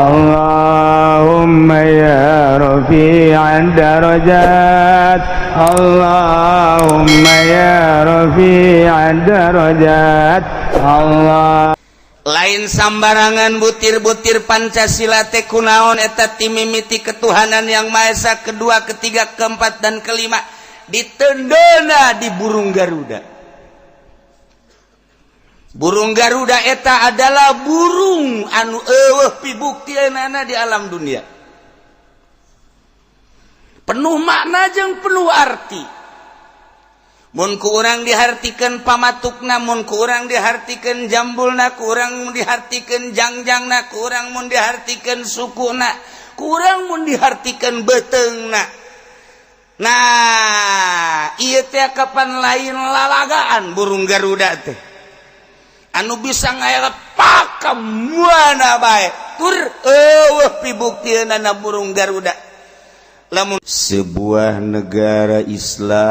اللهم يا رفيع الدرجات، اللهم يا رفيع الدرجات، الله Lain sambarangan butir-butir Pancasila teh. Kunaon eta? Timimiti ketuhanan yang Maha Esa, kedua, ketiga, keempat, dan kelima diteundeuna di burung Garuda. Burung Garuda eta adalah burung anu euweuh pibuktianana di alam dunia, penuh makna jeung penuh arti. Mun ku urang dihartikan pamatukna, mun ku urang dihartikan jambulna, ku urang dihartikan jangjangna, ku urang mun dihartikan sukuna, ku urang mun dihartikan beuteungna. Nah, ieu teh kapan lain lalagaan burung Garuda teh anu bisa ngaelep ka mana bae, tur euweuh pibuktianana burung Garuda lamun Sebuah negara Islam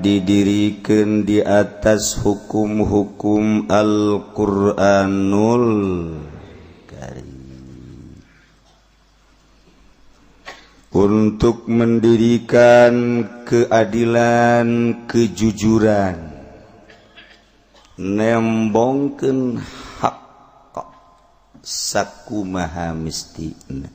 didirikan di atas hukum-hukum Al-Quranul Karim untuk mendirikan keadilan, kejujuran, nembongkeun hak sakumaha mistina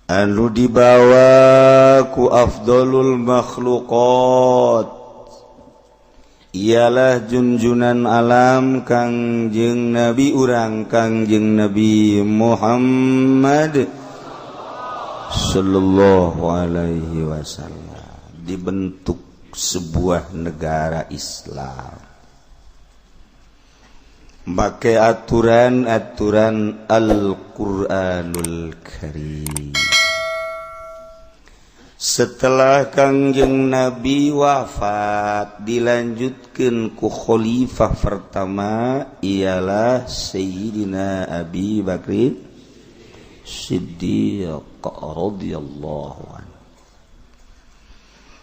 anu dibawa ku afdolul makhluqat, ialah junjunan alam Kangjeng Nabi urang, Kangjeng Nabi Muhammad Shallallahu Alaihi Wasallam. Dibentuk sebuah negara Islam pakai aturan-aturan Al-Quranul Karim. Setelah Kangjeng Nabi wafat, dilanjutkan ku khalifah pertama, ialah Sayyidina Abi Bakr Siddiq radhiyallahu anhu.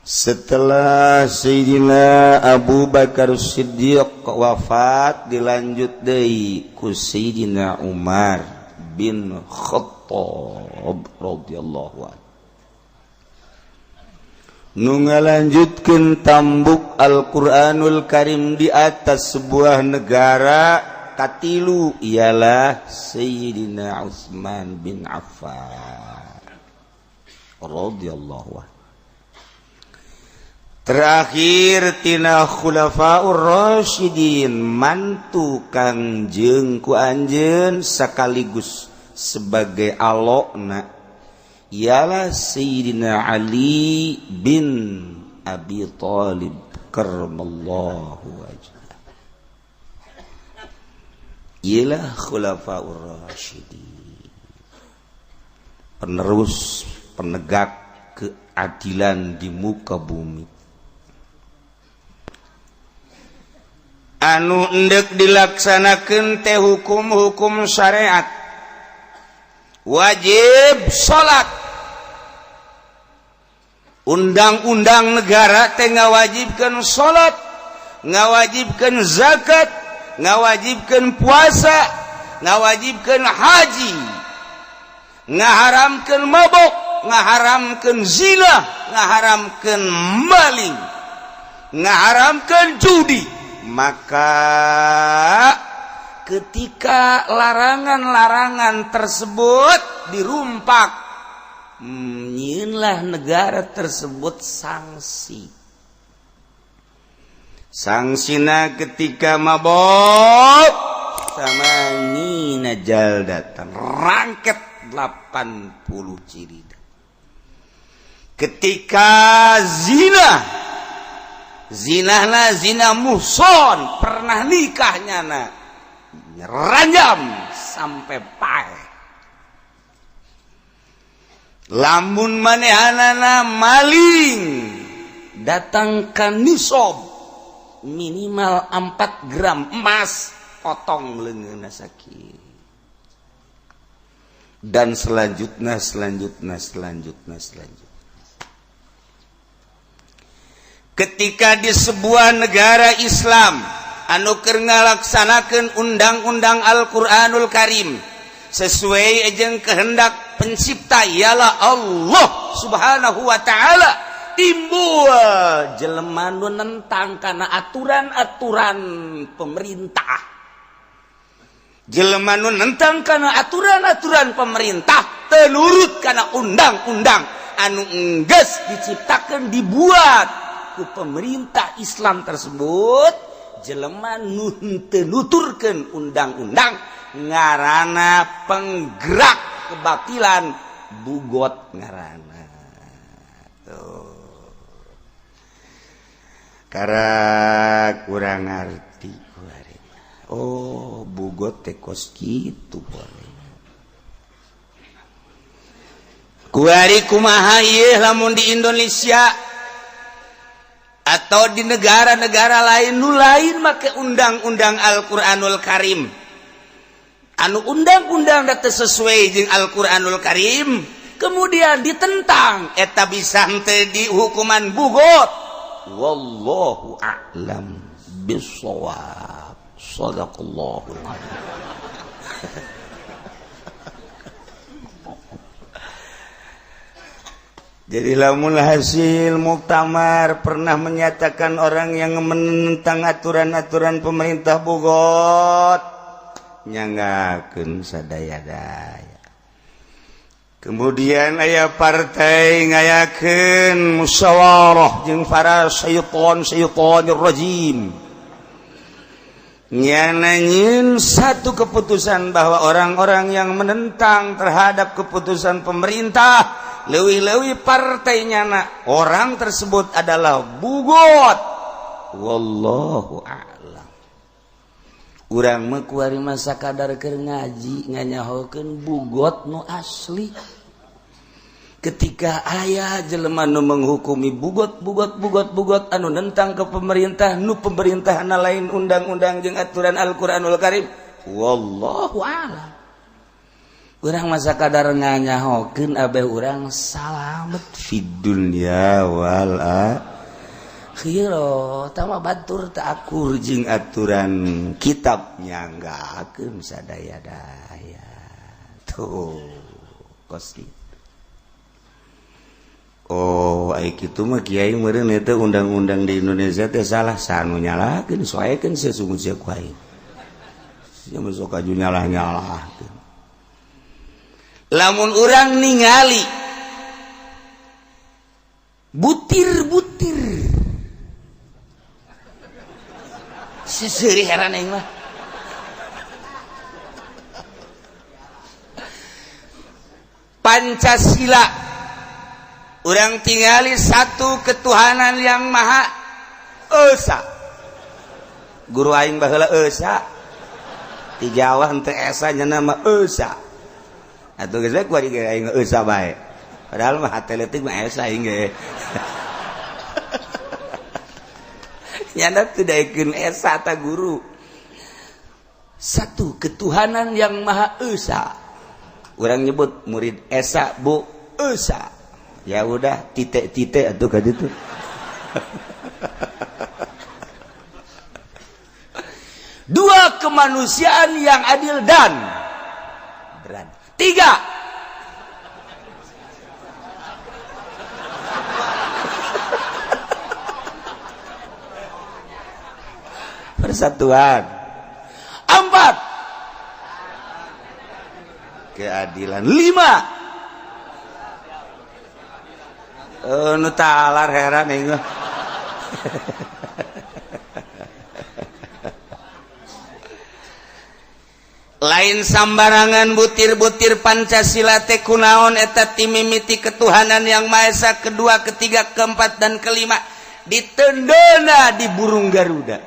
Setelah Sayyidina Abu Bakar Siddiq wafat, dilanjut deui ku Sayyidina Umar bin Khattab radhiyallahu anhu. Nu ngalanjutkeun tambuk Al-Qur'anul Karim di atas sebuah negara katilu ialah Sayyidina Utsman bin Affan radhiyallahu anhu. Terakhir tina Khulafaur Rasyidin, mantu Kangjeng ku anjeun sekaligus sebagai alokna, ialah Sayyidina Ali bin Abi Thalib karramallahu wajhah. Ialah Khulafaur Rasyidin, penerus penegak keadilan di muka bumi. Anu endek dilaksanakan teh hukum-hukum syariat, wajib salat. Undang-undang negara teh ngawajibkan salat, ngawajibkan zakat, ngawajibkan puasa, ngawajibkan haji, ngaharamkan mabok, ngaharamkan zina, ngaharamkan maling, ngaharamkan judi. Maka ketika larangan-larangan tersebut dirumpak, nyieunlah negara tersebut sanksi. Sanksina ketika mabok samanina jaldatan, rangket 80 jirida. Ketika zina, zina zina muhson, pernah nikahnya na ranjam sampai paeh. Lamun manehanana maling, datangkan nisob minimal 4 gram emas, potong leungeunna sakit, dan selanjutnya, selanjutnya, selanjutnya, selanjutnya. Ketika di sebuah negara Islam anu keur ngalaksanakeun undang-undang Al-Qur'anul Karim sesuai jeung kehendak pencipta, ialah Allah Subhanahu wa ta'ala. Timbul jelema nu nentang kana aturan-aturan pemerintah, jelema nu nentang kana aturan-aturan pemerintah, teu nurut kana undang-undang anu enggeus diciptakan, dibuat ku pemerintah Islam tersebut, jelema nu teu nuturkeun undang-undang ngarana penggerak kebatilan, bughot ngarana. Tuh, karena kurang ngerti. Oh, bughot teh kos kitu. Kuari kumaha ieu lamun di Indonesia atau di negara-negara lain nu lain make undang-undang Al-Qur'anul Karim, anu undang-undang teu sesuai jeung Al-Qur'anul Karim, kemudian ditentang, eta bisa henteu di hukuman bughot? Wallahu a'lam bissawab. Sadaqallahul azim. Jadi lamun hasil muktamar pernah menyatakan orang yang menentang aturan-aturan pemerintah bughot, nyanggakeun sadaya-daya. Kemudian aya partai ngayakeun musyawarah jeung para syaiton syaitonir rajim, nyana nyieun satu keputusan bahwa orang-orang yang menentang terhadap keputusan pemerintah, leuwih-leuwih partai nyana, orang tersebut adalah bughot. Wallahu a'lam. Urang mah kuari masa kadar keur ngaji nganyahokeun bughot nu asli. Ketika aya jelema nu menghukumi bughot, bughot, bughot, bughot anu nentang ke pemerintah, nu pemerintah lain undang-undang jeung aturan Al-Qur'anul Karim, wallahu a'lam. Urang masa kadar nganyahokeun abeh urang salamet fid dunya wal akhirah. Tama batur tak akur jeung aturan kitab, nyanggakeun sadaya-daya. Tuh, kos kitu. Oh, ai kitu mah kiai meureun eta undang-undang di Indonesia teh salah. Sanu nyalahkeun soekeun sia, sungguh sia ku aing. Sia mah sok aju nyalah-nyalahkeun. Lamun urang ningali butir-butir seseuri, heran aing mah. Pancasila urang tingali satu, ketuhanan yang maha esa. Guru aing baheula esa di Jawa henteu esa, nya nama esa atuh geus bae kuari aing esa bae, padahal mah hate leutik mah esa aing ge nyana teu daekeun esa ta guru. Satu, ketuhanan yang maha esa. Urang nyebut murid esa, bu esa, ya udah titik-titik atuh ka ditu. Dua, kemanusiaan yang adil dan beradab. Tiga, persatuan. Empat, keadilan. Lima, nu talar, heran aing. Lain sambarangan butir-butir Pancasila teh. Kunaon eta timimiti ketuhanan yang Maha Esa, kedua, ketiga, keempat, dan kelima ditendona di burung Garuda.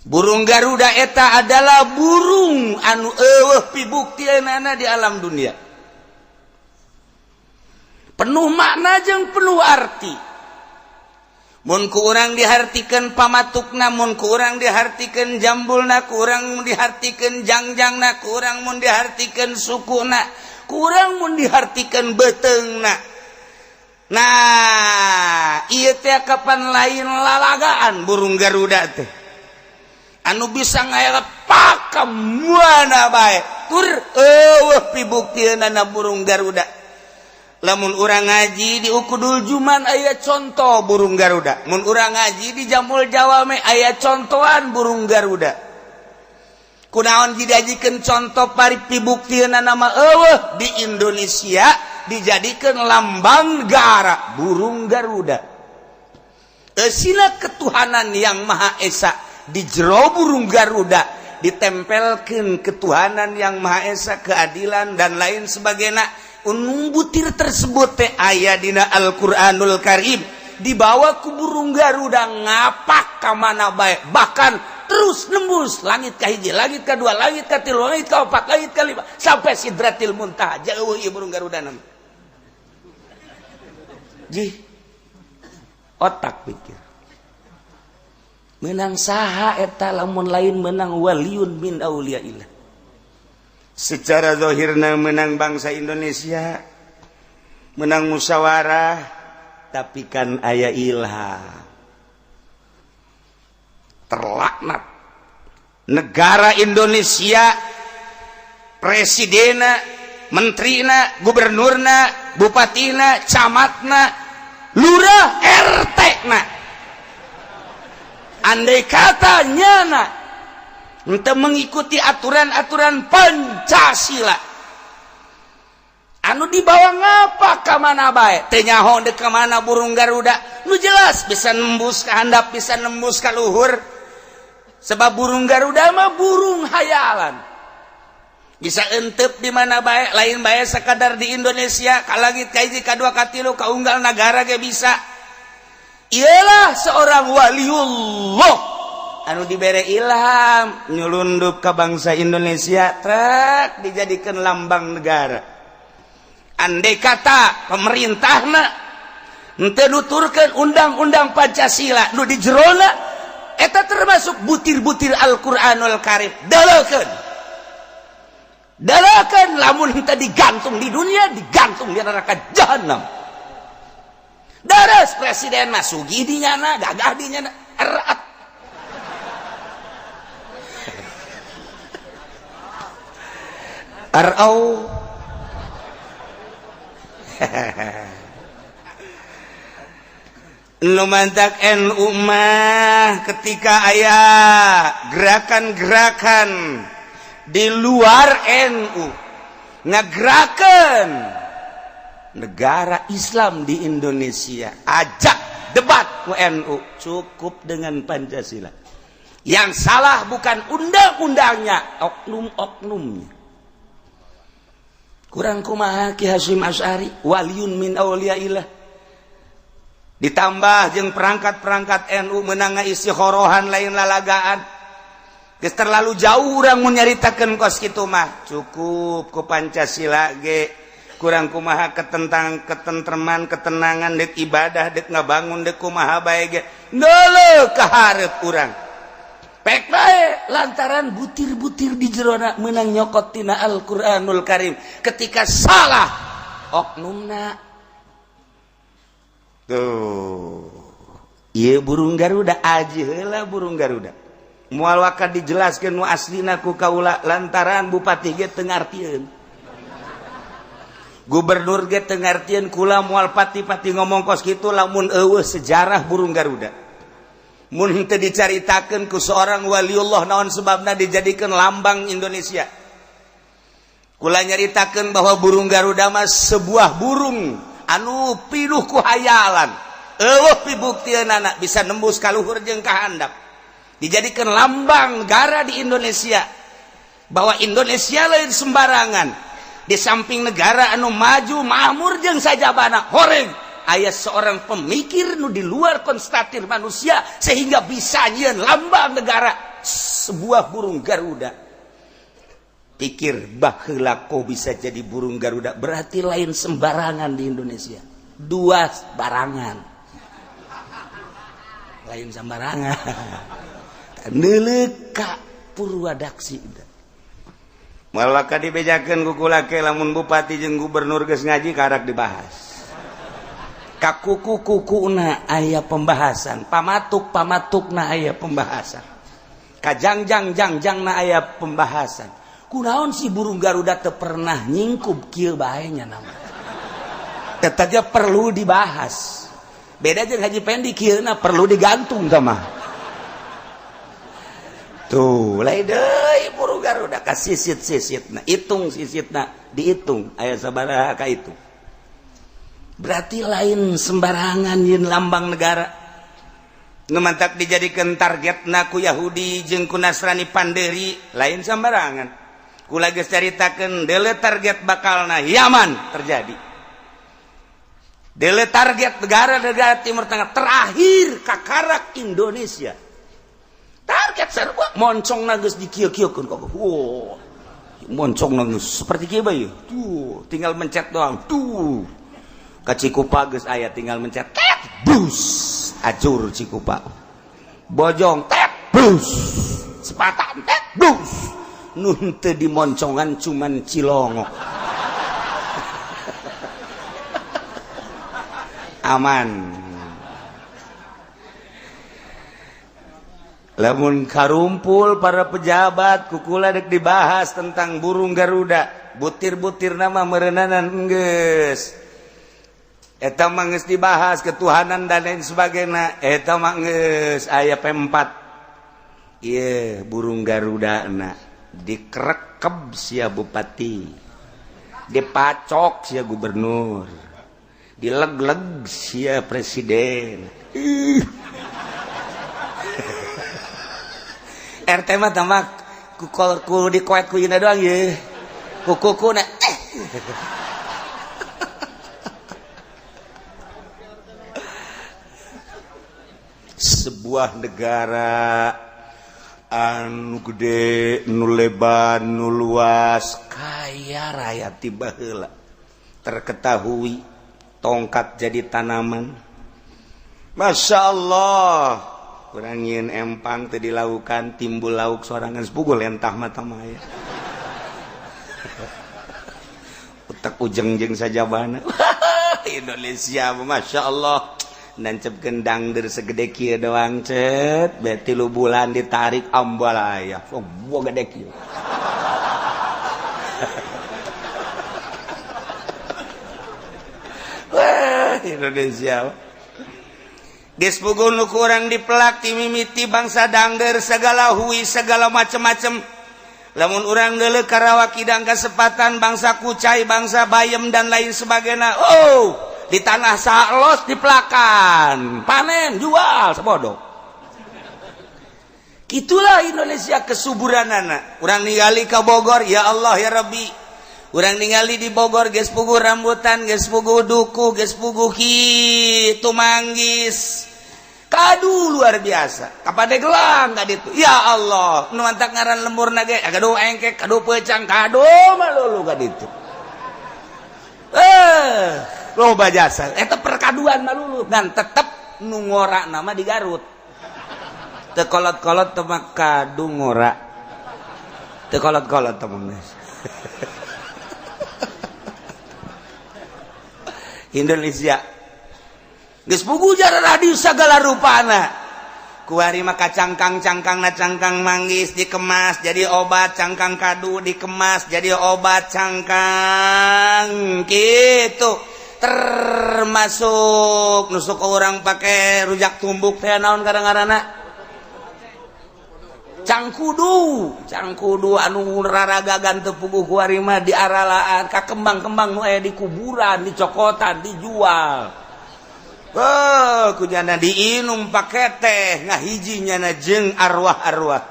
Burung Garuda eta adalah burung anu eueuh pibuktianana di alam dunia, penuh makna jeung penuh arti. Mun ku urang dihartikeun pamatukna, mun ku urang dihartikeun jambulna, ku urang dihartikeun jangjangna, ku urang mun dihartikeun sukuna, ku urang mun dihartikeun beuteungna. Nah, ieu teh kapan lain lalagaan burung Garuda teh anu bisa ngaelepak ka mana bae, tur eueuh pibuktieunana burung Garuda. Lamun urang ngaji di Ukudul Juman aya contoh burung Garuda, mun urang ngaji di Jamul Jawame aya contohan burung Garuda. Kunaon dijadikan contoh pari pibuktieunana nama eueuh di Indonesia dijadikan lambang negara burung Garuda. Esina ketuhanan yang Maha Esa di jero burung Garuda ditempelkan ketuhanan yang Maha Esa, keadilan, dan lain sebagainya. Unung butir tersebut teh aya dina Al-Qur'anul Karim, dibawa ku burung Garuda ngapak ka mana bae, bahkan terus nembus langit ka hiji, langit ka dua, langit ka tilu, langit ka opat, langit ka lima, sampai Sidratil Muntaha. Jauh ieu burung Garuda nama. Jih, otak pikir menang saha eta lamun lain menang waliun min auliyaillah? Secara zahirna menang bangsa Indonesia, menang musyawarah, tapi kan aya ilham. Terlaknat negara Indonesia, presidena, menterina, gubernurna, bupatina, camatna, lurah, RT na. Andai kata nyana untuk mengikuti aturan-aturan Pancasila anu dibawa ngapa ka mana bae, teu nyaho dek ka mana burung Garuda. Nu jelas bisa nembus ke handap, bisa nembus ke luhur, sebab burung Garuda mah burung hayalan, bisa entep di mana bae, lain bae sekadar di Indonesia, ka langit ka hiji, ka dua, ka tilu, ka unggal nagara ge bisa. Ialah seorang waliullah anu dibere ilham nyelundup ke bangsa Indonesia, trek dijadikan lambang negara. Andai kata pemerintahna henteu nuturkeun undang-undang Pancasila nu di jerona eta termasuk butir-butir Al-Qur'anul Karim, dalakeun dalakeun, lamun henteu digantung di dunia, digantung di neraka jahanam. Daras presiden mah sugih di nyana, gagah di nyana, erat. Arau nu mantak NU mah ketika aya gerakan-gerakan di luar NU ngagerakan negara Islam di Indonesia, ajak debat ku NU, cukup dengan Pancasila. Yang salah bukan undang-undangnya, oknum-oknumnya. Kurang kumaha Ki Hasyim Asy'ari, waliun min auliyaillah, ditambah jeung perangkat-perangkat NU menang istikhorohan, lain lalagaan. Geus terlalu jauh urang mun nyaritakeun kos kitu mah. Cukup ku Pancasila ge. Kurang kumaha ketentang ketentreman, ketenangan, dek ibadah, dek ngabangun, dek kumaha bae ge neuleuh ka hareup urang. Pek bae lantaran butir-butir di jerona menang nyokot tina Al-Qur'anul Karim. Ketika salah oknumna tuh, ieu burung Garuda, aji heula burung Garuda. Moal waka dijelaskeun nu aslina ku kaula, lantaran bupati ge teu ngartieun, gubernur ge teu ngartieun. Kula moal pati-pati ngomong kos kitu lamun eueuh sejarah burung Garuda, mun henteu dicaritakeun ku seorang waliullah naon sebabna dijadikeun lambang Indonesia. Kula nyaritakeun bahwa burung Garuda mah sebuah burung anu pinuh ku hayalan, eueuh pibuktieunana, bisa nembus ka luhur jeung ka handap, dijadikan lambang negara di Indonesia, bahwa Indonesia lain sembarangan. Di samping negara anu maju, makmur jeung sajabana horeng, aya seorang pemikir nu di luar konstatir manusia sehingga bisa nyieun lambang negara sebuah burung Garuda. Pikir baheula kok bisa jadi burung Garuda, berarti lain sembarangan di Indonesia. Dua barangan, lain sembarangan. Neuleuh ka Purwadaksi. Malah dibejakeun ku kula ke lamun bupati jeung gubernur geus ngaji karak dibahas. Ka kuku-kukuna aya pembahasan, pamatuk-pamatukna aya pembahasan, ka jangjang-jangjangna aya pembahasan. Kunaon si burung Garuda teu pernah nyingkup kieu bae nya nama. Tetap perlu dibahas. Beda jeung Haji Pendi kieu perlu digantung sama. Tuh, lain deui burung Garuda ka sisit-sisitna, hitung sisitna, dihitung aya sabaraha ka itu. Berarti lain sembarangan yin lambang negara. Nu mantak dijadikan targetna ku Yahudi jeung ku Nasrani Panderi lain sembarangan. Kula geus caritakeun deule target bakalna Yaman terjadi. Deule target negara-negara Timur Tengah terakhir kakarak Indonesia. Target sarua moncongna geus dikieu-kieukeun kok. Wow. Moncongna geus seperti kieu bae. Tuh, tinggal mencet doang. Tuh. Ka Cikupa geus aya tinggal mencet. Tet, bus. Acur Cikupa. Bojong tet, bus. Sepatan tet, bus. Nu teu dimoncongan cuman Cilongok. Aman. Lamun karumpul para pejabat kukula dek dibahas tentang burung Garuda, butir-butir nama merenanan enggeus. Eta mah geus dibahas ketuhanan dan lain sebagainya, eta mah geus aya P4. Ieu burung Garuda na dikerekeb sia bupati, dipacok sia gubernur, dileg-leg sia presiden. RT mah tamak ku ku dikoet ku yeuna doang ye. Ku kukuna Sebuah negara anu gede, nu lebar, nu luas, kaya raya tiba heula. Terketahui tongkat jadi tanaman. Masya Allah. Kurangin empang teu dilaukan timbul lauk sorangan sepugul entah mata maya. Utek ujeng jeung sajabana. Indonesia Masya Allah. Nancep gendang der segede kieu doang cet, be 3 bulan ditarik ambalaya. Oh, gede kieu. Wah, Indonesia. Geus puguh nu kurang dipelak ti mimiti bangsa dangder segala hui segala macem-macem. Lamun urang deuleu Karawak kidang kasempatan bangsa Kucai, bangsa Bayem dan lain sebagainya. Oh, di tanah salos dipelakan, panen, jual sebodoh. Itulah Indonesia kesuburanana. Urang ningali ka Bogor, ya Allah ya Rabbi. Urang ningali di Bogor geus puguh rambutan, geus puguh duku, geus puguh kitu manggis. Kadu luar biasa. Kapade gelang ka ditu. Ya Allah, nu mantak ngaran lembur nage, kadu engkek, kadu pecang, kadu malulu ka ditu. Loba jasa. Eta perkaduan malulu dan tetep nu ngora nama di Garut. Teu kolot-kolot teu mah kadu ngora. Teu kolot-kolot teu mah. Indonesia geus puguh jaradi sagala rupana. Kuari mah cangkang-cangkangna cangkang manggis dikemas jadi obat, cangkang kadu dikemas jadi obat, cangkang gitu. Termasuk nusuk orang pakai rujak tumbuk teh naon kadang-kadang cangkudu, cangkudu anu raragagan teu puguh kuari mah diaralaan ka kembang-kembang nu aya di kuburan, dicokotan, dijual. Oh, kujana diinum pake teh ngahiji nyana jeung arwah-arwah.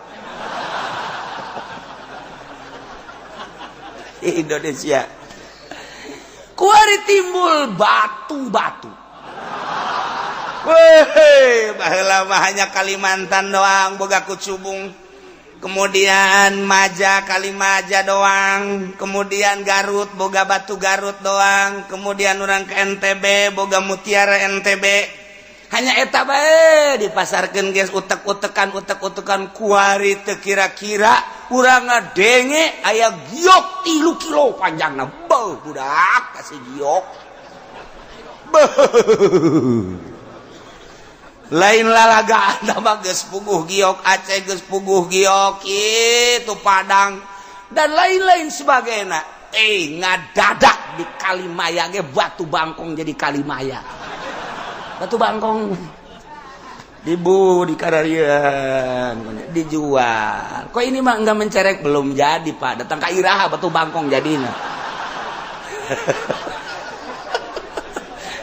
Indonesia. Kuari timbul batu-batu. Weh, baheula mah hanya Kalimantan doang boga kucubung. Kemudian Maja Kalimaja doang, kemudian Garut boga batu Garut doang, kemudian orang ke NTB boga mutiara NTB. Hanya eta bae dipasarkeun geus utek-utekan utek-utekan kuari teu kira-kira urang ngadenge aya giok 3 kilo panjangna. Beuh budak kasih giok. Lain lalagaan mah, geus puguh giok Aceh, geus puguh giok itu Padang dan lain-lain sebagainya. Eh, ngadadak di Kalimaya ge batu bangkong jadi Kalimaya. Batu bangkong dibu di kararian dijual. Kok ini mah enggak mencerek? Belum jadi, Pak. Datang ke iraha batu bangkong jadinya?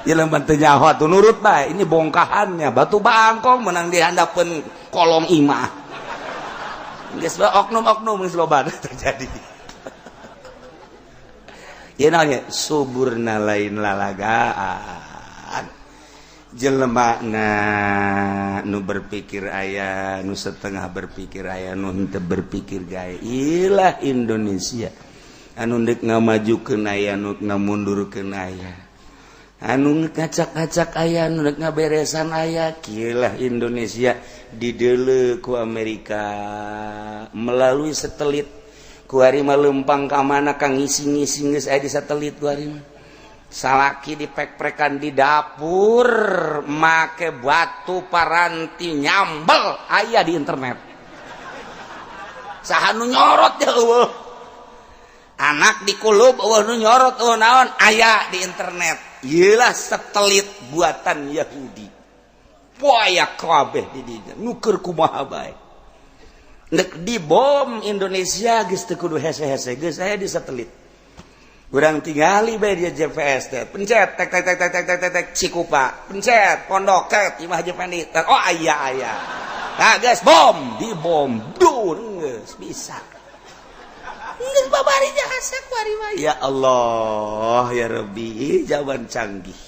Jelema teu nyaho tuh nurut bae. Ini bongkahannya batu bangkong menang di handapeun kolong imah. Geus oknum-oknum geus loba terjadi. Ieu naonnya suburna lain lalagaan. Jelema na nu berpikir aya, nu setengah berpikir aya, nu henteu berpikir gae. Ilah Indonesia, anu deuk ngamajukeun aya, nu ngamundurkeun aya, anu ngacak-ngacak aya, nu deuk ngaberesan aya. Kieulah Indonesia dideuleu ku Amerika melalui satelit. Kuari mah lempang ka mana, kang ngising-ngising geus aya di satelit. Kuari mah salaki dipek-prekan di dapur make batu paranti nyambel, aya di internet. Saha nu nyorot ya? Eueuh. Anak dikulub, eueuh nu nyorot, eueuh naon, aya di internet. Ieulah satelit buatan Yahudi. Poaya kabeh di dinya nuker kumaha bae. Nek dibom Indonesia geus teu kudu hese-hese, geus aya di satelit. Urang tinggali bae dia GPS teh, pencet tek tek tek tek tek tek tek tek, Cikupa, pencet Pondok, tek Imah Haji Pendi, oh aya aya. Nah, guys, bom di bom dur geus bisa. Geus babari jasa kuari mah. Ya Allah ya Rabbi, zaman canggih.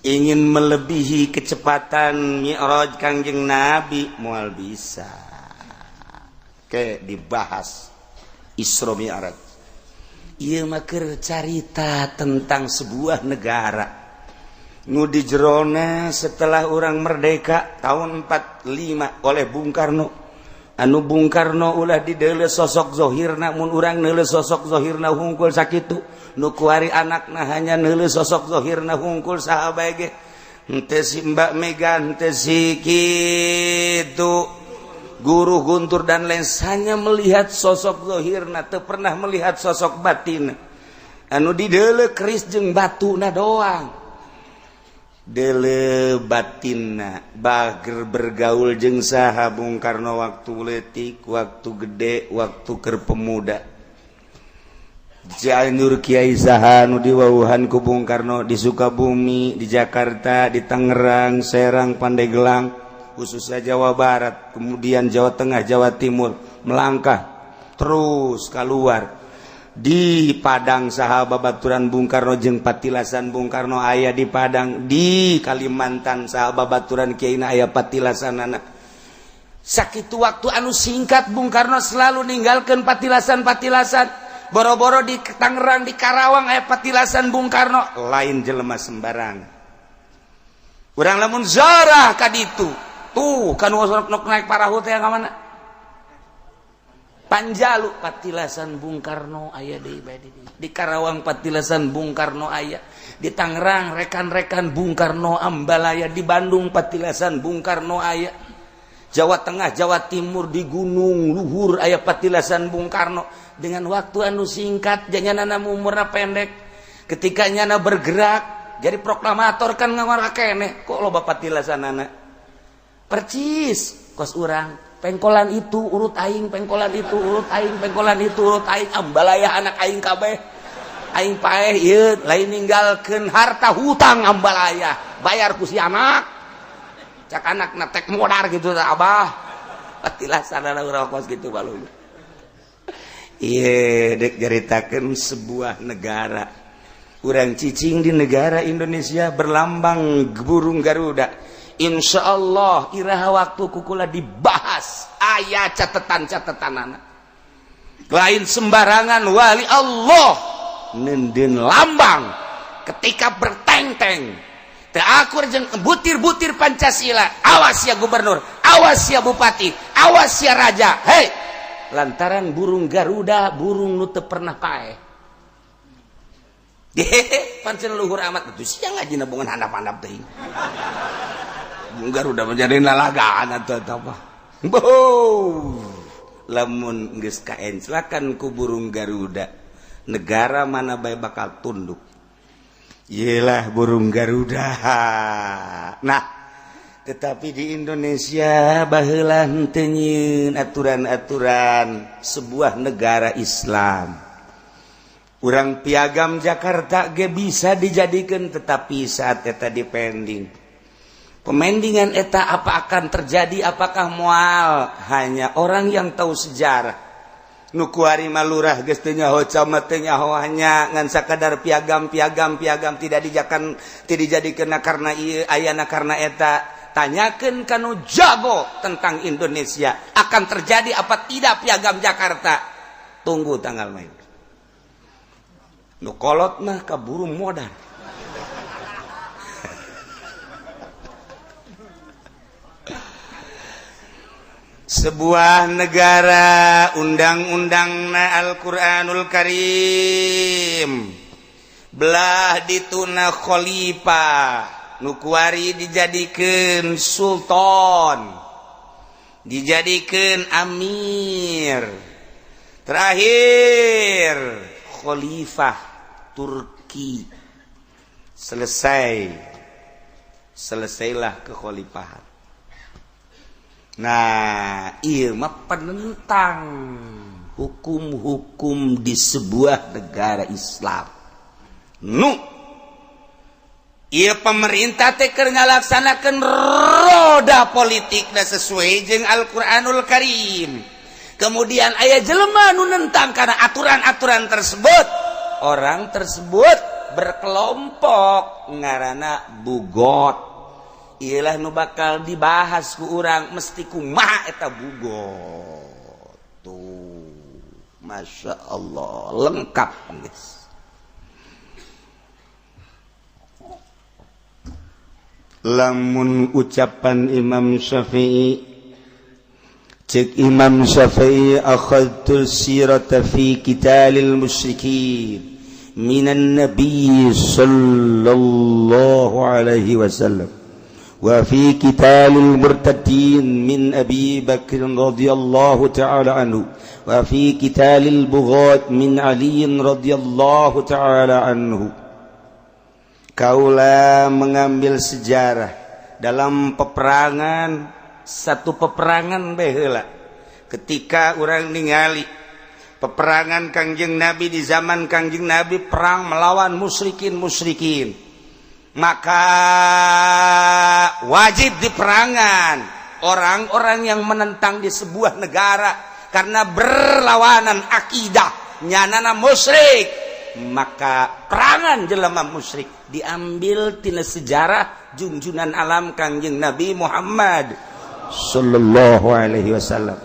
Ingin melebihi kecepatan Mi'raj Kangjeng Nabi moal bisa. Oke, dibahas Isra Mi'raj. Ieu mah keur carita tentang sebuah negara nu di jerona setelah orang merdeka tahun 45 oleh Bung Karno. Anu Bung Karno ulah dideuleu sosok zohirna. Mun urang neuleu sosok zohirna hungkul sakitu, nu kuari anakna hanya neuleu sosok zohirna hungkul. Saha bae ge, henteu si Mbak Mega, henteu si kitu Guru Guntur dan lain, hanya melihat sosok zohirna, teu pernah melihat sosok batin. Anu dideuleu keris jeung batuna doang. Deuleu batinna, bager bergaul jeung saha Bung Karno waktu leutik, waktu gede, waktu keur pemuda. Cianjur Kiai saha nu diwauhan ku Bung Karno di Sukabumi, di Jakarta, di Tangerang, Serang, Pandeglang, khususnya Jawa Barat, kemudian Jawa Tengah, Jawa Timur, melangkah terus keluar di Padang saha babaturan Bung Karno jeung patilasan Bung Karno aya di Padang, di Kalimantan saha babaturan Kiai aya patilasan anak. Sakitu waktu anu singkat Bung Karno selalu ninggalkan patilasan-patilasan. Boro-boro di Tangerang, di Karawang aya patilasan Bung Karno. Lain jelema sembarang. Urang lamun zarah ka ditu tuh kan nok naik parahu teh ka mana? Panjalu patilasan Bung Karno aya di Karawang, patilasan Bung Karno aya di Tangerang, rekan-rekan Bung Karno Ambalaya di Bandung, patilasan Bung Karno aya Jawa Tengah, Jawa Timur, di Gunung Luhur aya patilasan Bung Karno. Dengan waktu anu singkat, jangan umurna pendek, ketika nyana bergerak jadi proklamator kan ngawara keneh kok loba patilasan anak percis kos urang. Pengkolan itu urut aing, pengkolan itu urut aing, pengkolan itu urut aing, Ambalaya anak aing kabeh. Aing paeh ieu lain ninggalkeun harta, hutang Ambalaya bayar ku si anak. Cak anak na tek modar gitu abah. Patilasan urang kos gitu balung. Iya, dek nyaritakeun sebuah negara. Urang cicing di negara Indonesia berlambang burung Garuda. Insya Allah iraha waktu kukula dibahas, aya catatan-catatan anak. Lain sembarangan wali Allah nenden lambang ketika berteng-teng teu akur jeung butir-butir Pancasila. Awas ya gubernur, awas ya bupati, awas ya raja, hei. Lantaran burung Garuda burung nu teu pernah paeh. Pancen luhur amat atuh sia ngaji nabungan handap-handap teuing. Garuda menjadi lalagaan atau apa. Boh. Lamun geus kaenclakan ku burung Garuda, negara mana bae bakal tunduk. Yelah burung Garuda. Nah, tetapi di Indonesia baheula henteu nyieun aturan-aturan sebuah negara Islam. Urang piagam Jakarta ge bisa dijadikan, tetapi saat eta dipending. Pemendingan eta apa akan terjadi, apakah mual, hanya orang yang tahu sejarah. Nu kuari mah lurah geus teu nyaho, camat teu nyaho, hanya ngan sakadar piagam piagam piagam, tidak dijakan, tidak dijadikeun karena ieu ayana karena eta. Tanyakeun kanu jago tentang Indonesia, akan terjadi apa tidak piagam Jakarta. Tunggu tanggal main. Nu kolot mah kaburu modal. Sebuah negara undang-undangna Al-Qur'anul Karim, belah dituna khalifah, nu kuari dijadikeun sultan, dijadikeun amir, terakhir khalifah Turki. Selesai, selesailah kekhalifahan. Nah, ieu mah penentang hukum-hukum di sebuah negara Islam. Nu ieu pemerintah teh keur ngalaksanakeun roda politikna sesuai jeung Al-Qur'anul Karim. Kemudian aya jelema nu nentang karena aturan-aturan tersebut. Orang tersebut berkelompok ngaranna bugot. Iyalah nu bakal dibahas ku urang, mesti kumaha eta bugot tuh. Masya Allah, lengkap guys. Lamun ucapan Imam Syafi'i, cek Imam Syafi'i, akhadtu sirata fi qitalil musyrikin minan nabiy sallallahu alaihi wasallam wa fi qitalil murtadin min Abi Bakr radhiyallahu ta'ala anhu wa fi qitalil bughat min Ali radhiyallahu ta'ala anhu. Kaula mengambil sejarah dalam peperangan, satu peperangan baheula ketika urang ningali peperangan Kangjeng Nabi di zaman Kangjeng Nabi, perang melawan musyrikin-musyrikin, maka wajib diperangan orang-orang yang menentang di sebuah negara karena berlawanan akidah nyanana musyrik, maka perangan jelema musyrik diambil tina sejarah junjunan alam Kangjeng Nabi Muhammad sallallahu alaihi wasallam.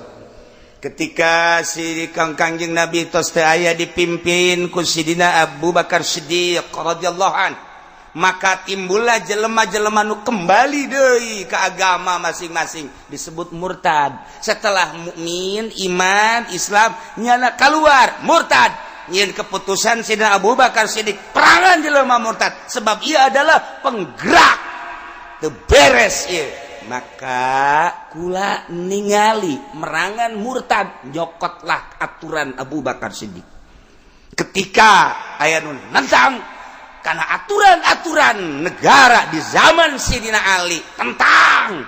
Ketika si Kangjeng Nabi tos teu aya dipimpin ku Sidina Abu Bakar Siddiq radhiyallahu an, maka timbullah jelema-jelema nu kembali deui ke agama masing-masing, disebut murtad. Setelah mukmin, iman, Islam, nyana keluar murtad. Nyin keputusan Sidina Abu Bakar Siddiq, perangan jelema murtad sebab ia adalah penggerak teu beres ieu. Maka kula ningali merangan murtad, nyokotlah aturan Abu Bakar Siddiq. Ketika aya nu nentang karena aturan-aturan negara di zaman Sidina Ali tentang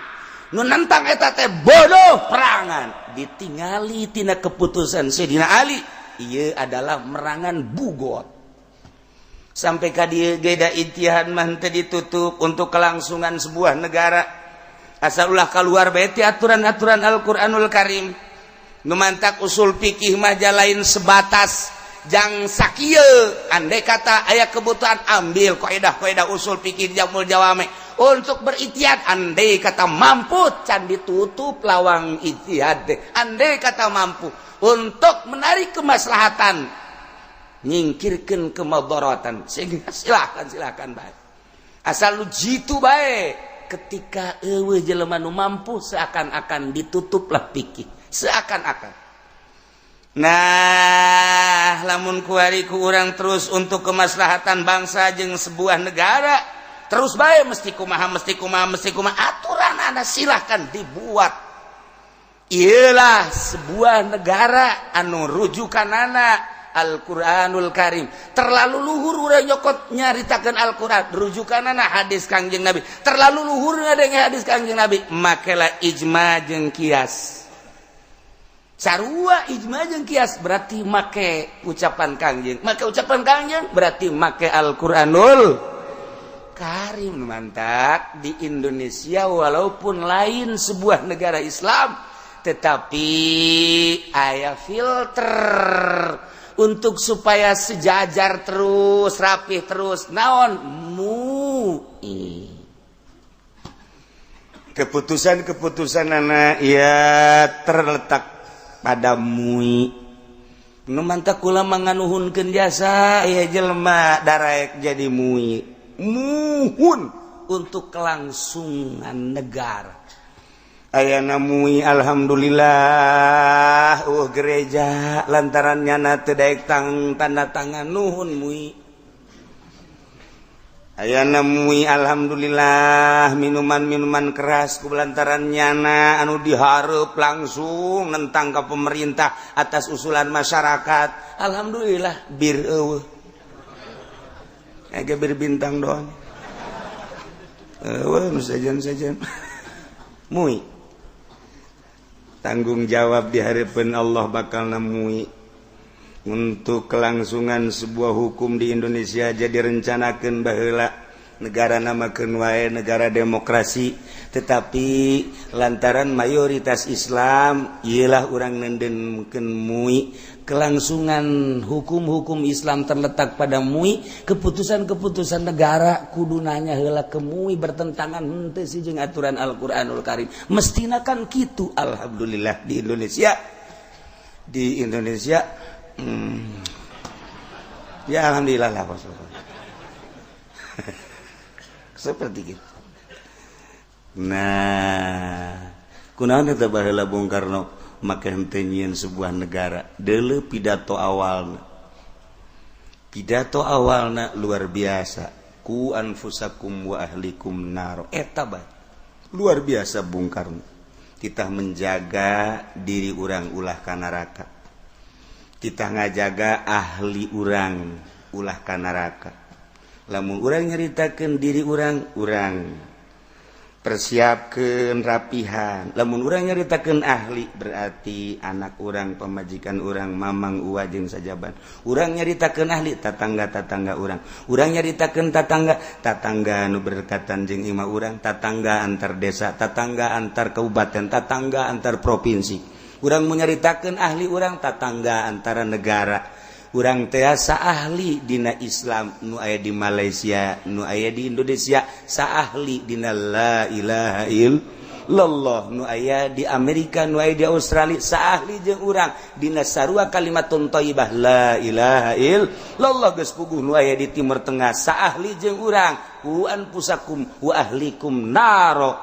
nu nentang eta teh bodoh, perangan. Ditingali tina keputusan Sidina Ali, ieu adalah merangan bugot. Sampai ka dieu ge da ijtihad mah teu ditutup untuk kelangsungan sebuah negara. Asal ulah keluar bae ti aturan-aturan Al-Qur'anul Karim. Nu mantak usul fikih mah lain sebatas jang sakieu, andai kata aya kebutuhan ambil kaidah-kaidah usul fikih jamul jawame untuk berijtihad, andai kata mampu can ditutup lawang ijtihad deh. Andai kata mampu untuk menarik kemaslahatan, nyingkirkan kemadaratan, sehingga silakan silakan baik, asal lu jitu baik. Ketika eueuh jelema nu mampu, seakan-akan ditutuplah fikih, seakan-akan. Nah, Lamun kuari ku urang terus untuk kemaslahatan bangsa jeung sebuah negara terus bae mesti kumaha, mesti kumaha, mesti kumaha aturan anda silahkan dibuat. Iyalah sebuah negara anu rujukanana Al-Qur'anul Karim. Terlalu luhur urang nyokot nyaritakeun Al-Qur'an, rujukanana hadis Kangjeng Nabi. Terlalu luhur ngadenge hadis Kangjeng Nabi, makela ijma jeung kias. Sarua ijma jeung kias berarti make ucapan Kangjeng. Make ucapan Kangjeng berarti make Al-Qur'anul Karim. Mantap di Indonesia walaupun lain sebuah negara Islam, tetapi aya filter untuk supaya sejajar terus, rapih terus. Naon MUI keputusan-keputusan anak ya terletak pada MUI. Nu mantak kula manganuhunkeun jasa ya jelema daraek jadi MUI, muhun untuk kelangsungan negara. Ayana MUI alhamdulillah gereja lantaran nyana teu daek tang tanda tangan. Nuhun MUI. Ayana MUI alhamdulillah minuman-minuman keras ku lantaran nyana anu dihareup langsung nentang ke pemerintah atas usulan masyarakat. Alhamdulillah bir eueuh, aya bir Bintang doang eueuh nu sejen-sejen. MUI tanggung jawab di hadapan Allah bakal nemui untuk kelangsungan sebuah hukum di Indonesia. Jadi rencanakan baheula negara namakeun wae negara demokrasi, tetapi lantaran mayoritas Islam ialah urang nendenkeun MUI. Kelangsungan hukum-hukum Islam terletak pada MUI. Keputusan-keputusan negara kudu nanya heula ke MUI, bertentangan henteu sih jeung aturan Al-Qur'anul Karim, mestina kan kitu. Alhamdulillah di Indonesia, ya alhamdulillah lah seperti gitu. Nah, kunaon eta baheula Bung Karno make henteu nyieun sebuah negara? Deuleu pidato awalna. Pidato awalna luar biasa, qu anfusakum wa ahlikum nar. Eta bae luar biasa Bung Karno. Kita menjaga diri urang ulah ka neraka, kita ngajaga ahli urang ulah ka neraka. Lamun urang nyaritakeun diri urang, urang persiapkan rapihan. Lamun urang nyaritakeun ahli berarti anak urang, pamajikan urang, mamang, uwa jeung sajaban. Urang nyaritakeun ahli, tatangga-tatangga urang. Urang nyaritakeun tatangga, tatangga anu berdekatan jeung imah urang, tatangga antar desa, tatangga antar kabupaten, tatangga antar provinsi. Urang menyaritakeun ahli urang, tatangga antara negara. Urang tiasa ahli dina Islam nu aya di Malaysia, nu aya di Indonesia, saahli dina la ilaha illallah nu aya di Amerika, nu aya di Australia, saahli jeung urang dina sarua kalimatun thayyibah la ilaha illallah. Geus puguh nu aya di Timur Tengah saahli jeung urang. Qu anfusakum wa ahlikum naro.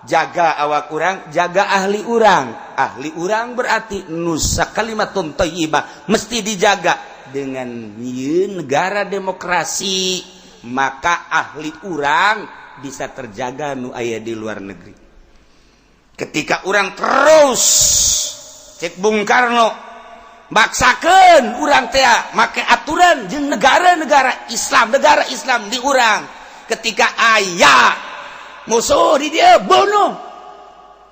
Jaga awak urang, jaga ahli urang. Ahli urang berarti nusa kalimatun thayyibah mesti dijaga. Dengan negara demokrasi maka ahli urang bisa terjaga nu aya di luar negeri. Ketika urang terus cek Bung Karno maksakan urang teh make aturan jeung negara-negara Islam, negara Islam di urang, ketika aya musuh di dia bunuh,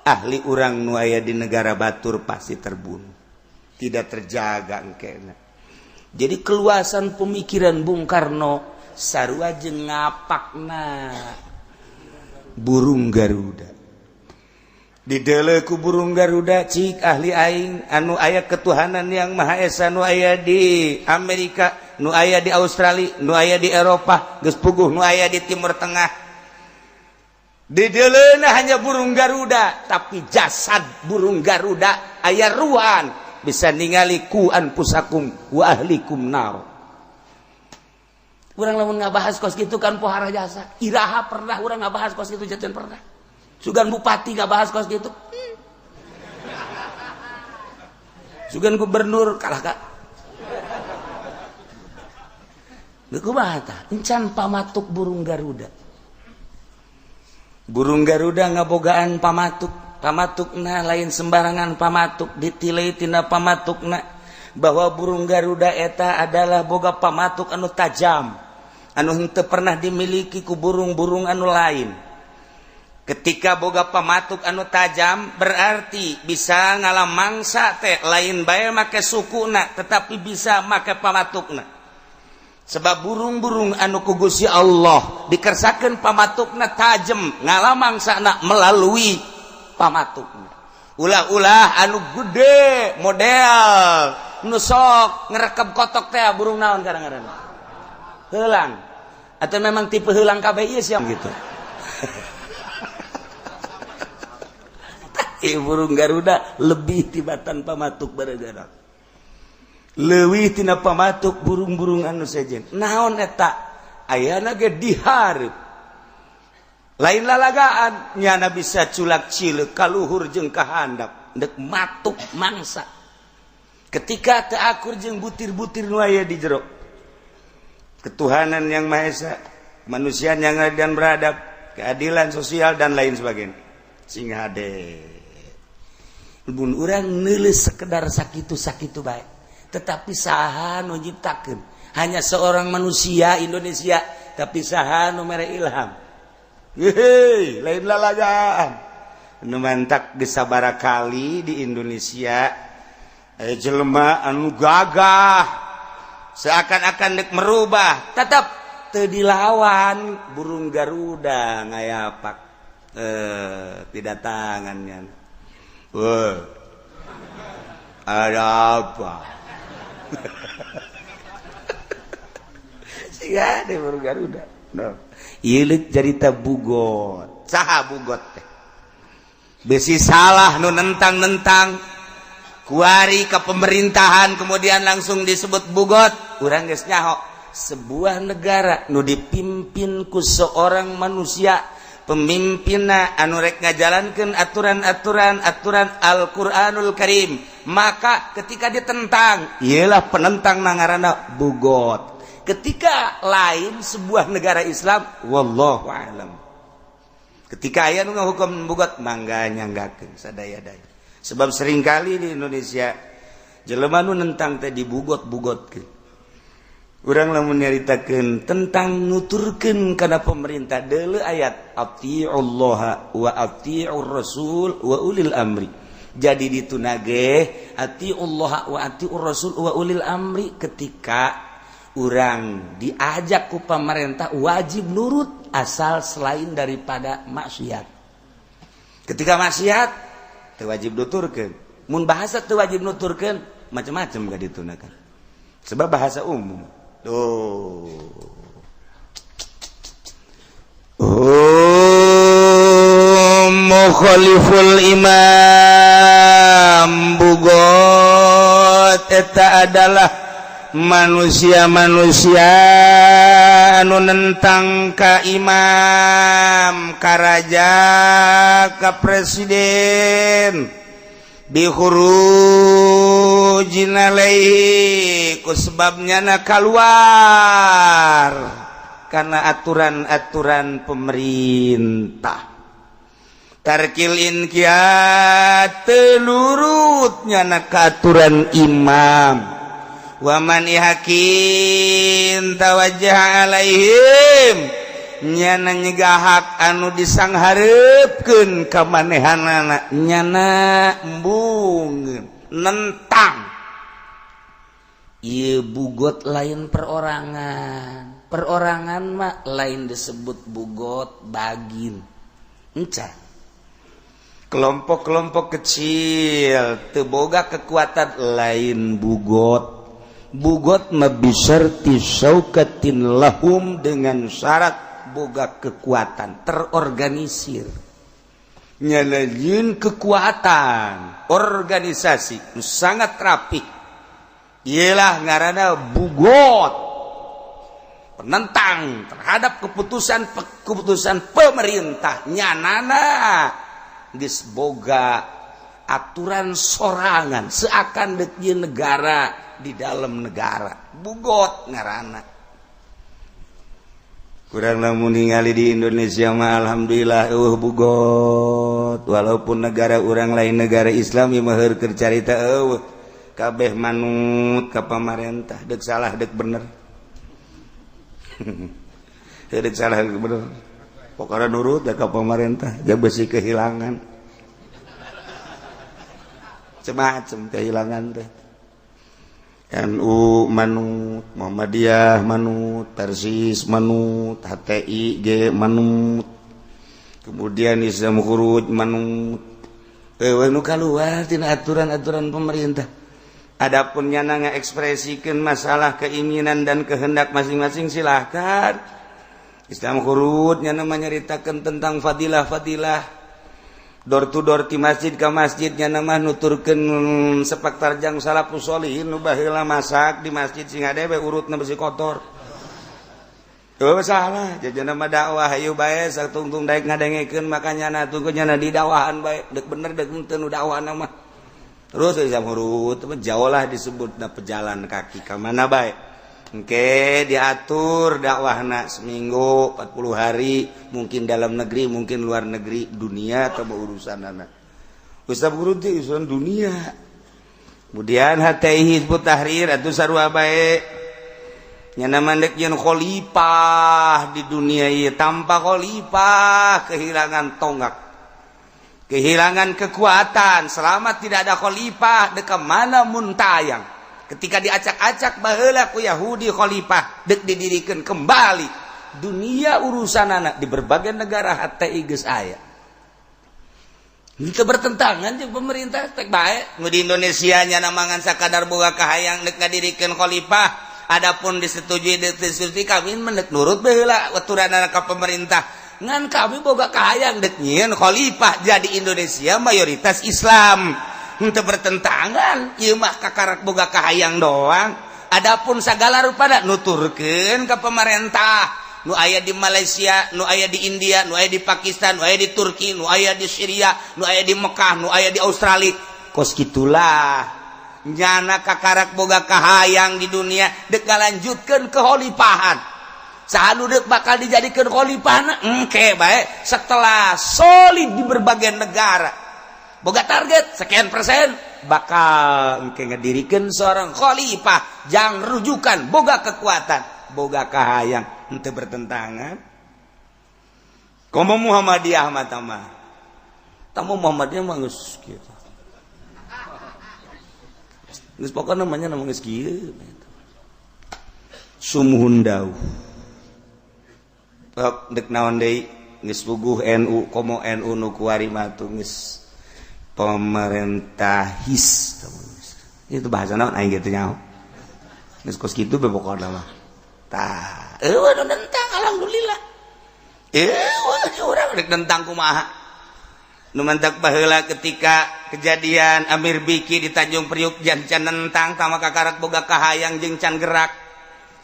ahli urang nu aya di negara batur pasti terbunuh, tidak terjaga engkena. Jadi keluasan pemikiran Bung Karno sarua jeung ngapakna burung Garuda. Didele ku burung Garuda, cik ahli aing anu aya ketuhanan yang Maha Esa nu aya di Amerika, nu aya di Australia, nu aya di Eropa, geus puguh nu aya di Timur Tengah. Dideleuna hanya burung Garuda, tapi jasad burung Garuda aya ruan bisa ningali qu anfusakum wa ahlikum nar. Urang lamun ngabahas kos gitu kan pohara jasa. Iraha pernah urang ngabahas kos gitu? Jajan pernah sugan bupati ngabahas kos gitu. Sugan gubernur kalah kak. Kumaha tah? Encan pamatuk burung Garuda. Burung Garuda ngabogaan pamatuk. Pamatukna lain sembarangan pamatuk, ditilai tina pamatukna bahwa burung Garuda eta adalah boga pamatuk anu tajam, anu henteu pernah dimiliki ku burung-burung anu lain. Ketika boga pamatuk anu tajam berarti bisa ngalam mangsa teh lain bae make sukuna, tetapi bisa make pamatukna. Sebab burung-burung anu ku Gusti Allah dikersakeun pamatukna tajem, ngalam mangsana melalui pamatukna. Ulah-ulah anu gede model nu sok ngerekep kotok teh, burung naon kadang-kadang? Heulang. Atau memang tipe heulang kabeh ieu siam gitu. Tapi burung Garuda lebih tibatan pamatuk baregerak. Leuwih tina pamatuk burung-burung anu sejen. Naon eta? Ayana ge dihareup. Lain lalagaan, nyana bisa culak cileuk kaluhur jeung kahandap ndek matuk mangsa. Ketika teu akur jeung butir-butir nu aya di jero. Ketuhanan yang Maha Esa, kemanusiaan yang adil dan beradab, keadilan sosial dan lain sebagainya. Sing hade. Mun urang neuleus sekedar sakitu-sakitu bae. Tetapi saha nu nyiptakeun? Hanya seorang manusia Indonesia, tapi saha nu mere ilham? Hehe, lain lalagaan. Nu mantak geus sabaraha kali di Indonesia aya jelema anu gagah seakan-akan dek merubah, tetap teu dilawan burung Garuda ngayapak pidatangannya. Wah, ada apa? Siga deh burung Garuda. No. Ieu carita bugot. Saha bugot teh? Besi salah nu nentang-nentang kuari ke pemerintahan kemudian langsung disebut bugot. Urang geus nyaho sebuah negara nu dipimpin ku seorang manusia, pemimpinna anu rek ngajalankeun aturan-aturan aturan Al-Qur'anul Karim, maka ketika ditentang ialah penentang nangarana bugot. Ketika lain sebuah negara Islam, wallahu alam. Ketika aya nu ngahukum bugot, mangga nyanggakeun sadaya-daya. Sebab seringkali di Indonesia jelema nu nentang teh dibugot-bugotkeun. Urang lamun nyaritakeun tentang nuturkeun kana pemerintah deuleu ayat atiullaha wa atiur rasul wa ulil amri. Jadi ditunage atiullaha wa atiur rasul wa ulil amri ketika urang diajak ku pemerintah wajib nurut asal selain daripada maksiat. Ketika maksiat teu wajib nuturkeun. Mun bahasa teu wajib nuturkeun macam-macam ka ditunakan. Sebab bahasa umum. Tuh. Mukhaliful imam bugot eta adalah manusia-manusia anu nentang ka imam, ka raja, ka presiden bihurujin alaihi ku sebabnya na keluar karena aturan-aturan pemerintah. Tarkil inqiyad telurutnya na ka aturan imam. Waman ihakin tawajjah alaihim nyana nyegah hak anu disangharepkeun ka manehanana nyana embungeun nentang. Ieu bugot lain perorangan. Perorangan mah lain disebut bugot bagin. Encan. Kelompok-kelompok kecil teu boga kekuatan lain bugot. Bugot mabisarti syaukatin lahum dengan syarat boga kekuatan terorganisir. Nyalajin kekuatan organisasi sangat rapi. Ialah ngaranna bugot, penentang terhadap keputusan pemerintah. Nyanana geus boga aturan sorangan seakan dek negara di dalam negara. Bugot ngaranna. Kurang lamun ningali di Indonesia mah, alhamdulillah bugot, walaupun negara urang lain negara Islam, ieu mah keur carita eueuh, kabeh manut ka pamarentah, dek salah dek bener, dek salah dek bener, pokoknya nurut ya ka pamarentah. Ja besi kehilangan macam-macam, kehilangan teh NU manut, Muhammadiyah manut, Persis manut, HTI G manut, kemudian Islam Khuruj manut. Nu keluar tina aturan-aturan pemerintah. Adapun nyana ngekspresikan masalah keinginan dan kehendak masing-masing, silahkan. Islam Khuruj nyana menyeritakan tentang fadilah-fadilah, door to door di masjid ke masjidnya, nama nuturkeun sepak terjang salafus sholihin nu baheula masak di masjid sing we urutna besi kotor. Oh, salah jajan nama dakwah, hayu bae satungtung daek ngadengekeun, makanya na tunggu nyana di dakwahan bae, dek bener dek henteu nu dakwah mah. Terus Islam hurut jauh lah disebut na pejalan kaki ka mana bae. Oke, diatur dakwahna seminggu 40 hari, mungkin dalam negeri, mungkin luar negeri, dunia atau urusan anak Ustaz Guru teh urusan dunia. Kemudian HTI, Hizbut Tahrir atau sarua bae, nyana mandek jeung khalifah di dunia ieu. Tanpa khalifah kehilangan tonggak, kehilangan kekuatan. Selama tidak ada khalifah, dek mana muntayang. Ketika diacak-acak baheula ku Yahudi, khalifah dek didirikan kembali, dunia urusan anak di berbagai negara HTI geus aya. Itu bertentangan jeung pemerintah tek bae. Nu di Indonesia nya mangan sakadar boga kahayang dek ngadirikeun khalifah. Adapun disetujui disetujui, kami mendek nurut baheula aturan ka pemerintah, ngan kami boga kahayang dek nyieun khalifah. Jadi Indonesia mayoritas Islam, henteu bertentangan, ieu mah kakarak boga kahayang doang. Adapun segala rupa nuturkeun ke pemerintah, nu aya di Malaysia, nu aya di India, nu aya di Pakistan, nu aya di Turki, nu aya di Syria, nu aya di Mekah, nu aya di Australia, kos gitulah. Nyana kakarak boga kahayang di dunia dek ngalanjutkeun kekhalifahan. Saha nu dek bakal dijadikan khalifah engke bae setelah solid di berbagai negara, boga target sekian persen, bakal engke ngedirikan seorang khalifah jang rujukan, boga kekuatan, boga kahayang, henteu bertentangan. Komo Muhammadiyah mah, mah tamu Muhammadiyah mah geus kieu, geus pokokna namanya nama geus kieu, sumuhun dauh. Dek naon deui, geus puguh NU. Komo NU nu kuari mah tuh geus pemerintahis, itu bahasa naon aing gitu nyaho, geus kos kitu be pokona mah. Tah, eueuh nu nentang, alhamdulillah eueuh. Urang rek nentang kumaha? Nu mantak baheula ketika kejadian Amir Biki di Tanjung Priuk jan can nentang, tama kakarak boga kahayang jeung can gerak.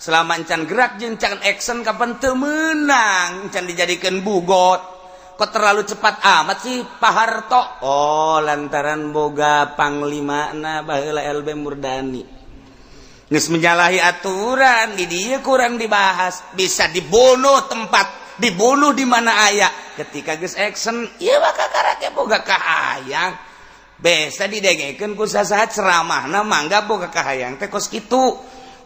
Selama can gerak jeung can action, kapan teu meunang, can dijadikeun bugot. Kok terlalu cepat amat sih Pak Harto? Oh, lantaran boga panglima na baheula LB Murdani geus menyalahi aturan di dia, kurang dibahas, bisa dibunuh, tempat dibunuh di mana aya. Ketika geus action ieu mah kakara boga kahayang, biasa didengekeun ku sasaha ceramahna, mangga boga kahayang teh kos kitu.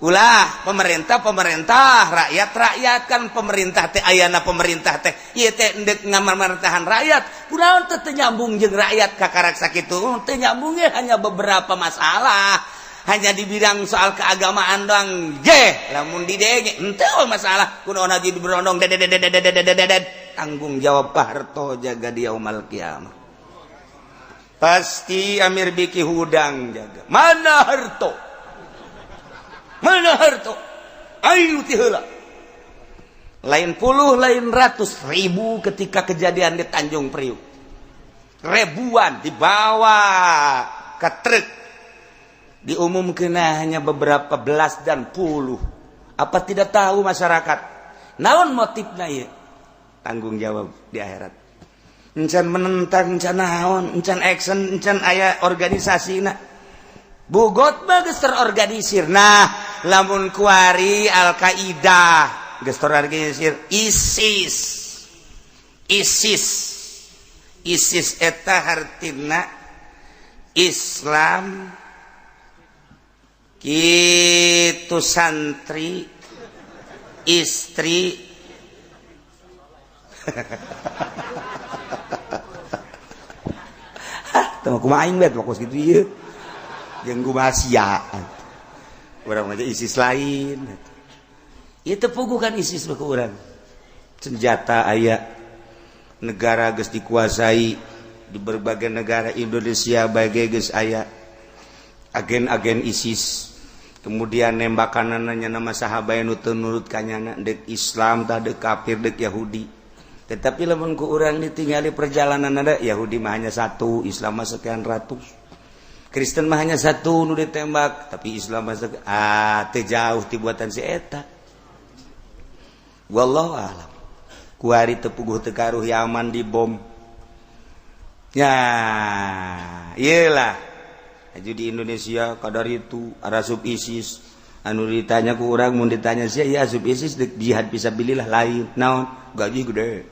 Ulah pemerintah pemerintah, rakyat rakyat. Kan pemerintah teh ayana, pemerintah teh ieu teh endek ngamarmartahan rakyat. Kunaon teh teu nyambung jeung rakyat? Kakarak sakitu teu nyambungnya, hanya beberapa masalah, hanya di bidang soal keagamaan doang ge. Lamun didenge henteu masalah, kunaon haji diberondong dedededededededet. Tanggung jawab Pak Harto jaga di yaumul kiamah. Pasti Amir Biki hudang jaga. Mana Harto, mana Harto, ayo ti heula. Lain puluh, lain ratus ribu. Ketika kejadian di Tanjung Priuk, ribuan dibawa ke truk, diumumkan hanya beberapa belas dan puluh. Apa tidak tahu masyarakat naon motifnya ya? Tanggung jawab di akhirat. Encan menentang, encan naon, encan action, encan aya organisasi. Nah, bugot bagus terorganisir. Nah, lamun kuari Al-Qaeda Geus terorganisir ISIS. ISIS. ISIS eta hartina Islam kitu santri istri. Teu kumaha aing bet fokus kitu ieu. Jeung kumaha sia. Urang mah ISIS lain. Ieu teu puguh kan ISIS mah ku urang. Senjata aya, negara geus dikuasai di berbagai negara, Indonesia bagai geus aya agen-agen ISIS. Kemudian nembakanannya nama sahabat nu teu nurut ka nyana, deuk Islam tah, deuk kafir, deuk Yahudi. Tetapi lamun ku urang ditinggali perjalanan ada Yahudi mah hanya satu, Islam mah sekian ratus. Kristen mah hanya satu nu ditembak, tapi Islam mah teu jauh ti buatan si eta. Wallahu a'lam. Kuari teu puguh teu karuh Yaman dibom. Ya, iyalah. Aju di Indonesia kadar itu asup ISIS. Anu ditanya ku urang, mun ditanya sia ya asup ISIS deuk jihad fisabilillah lain. Naon? Gaji gede.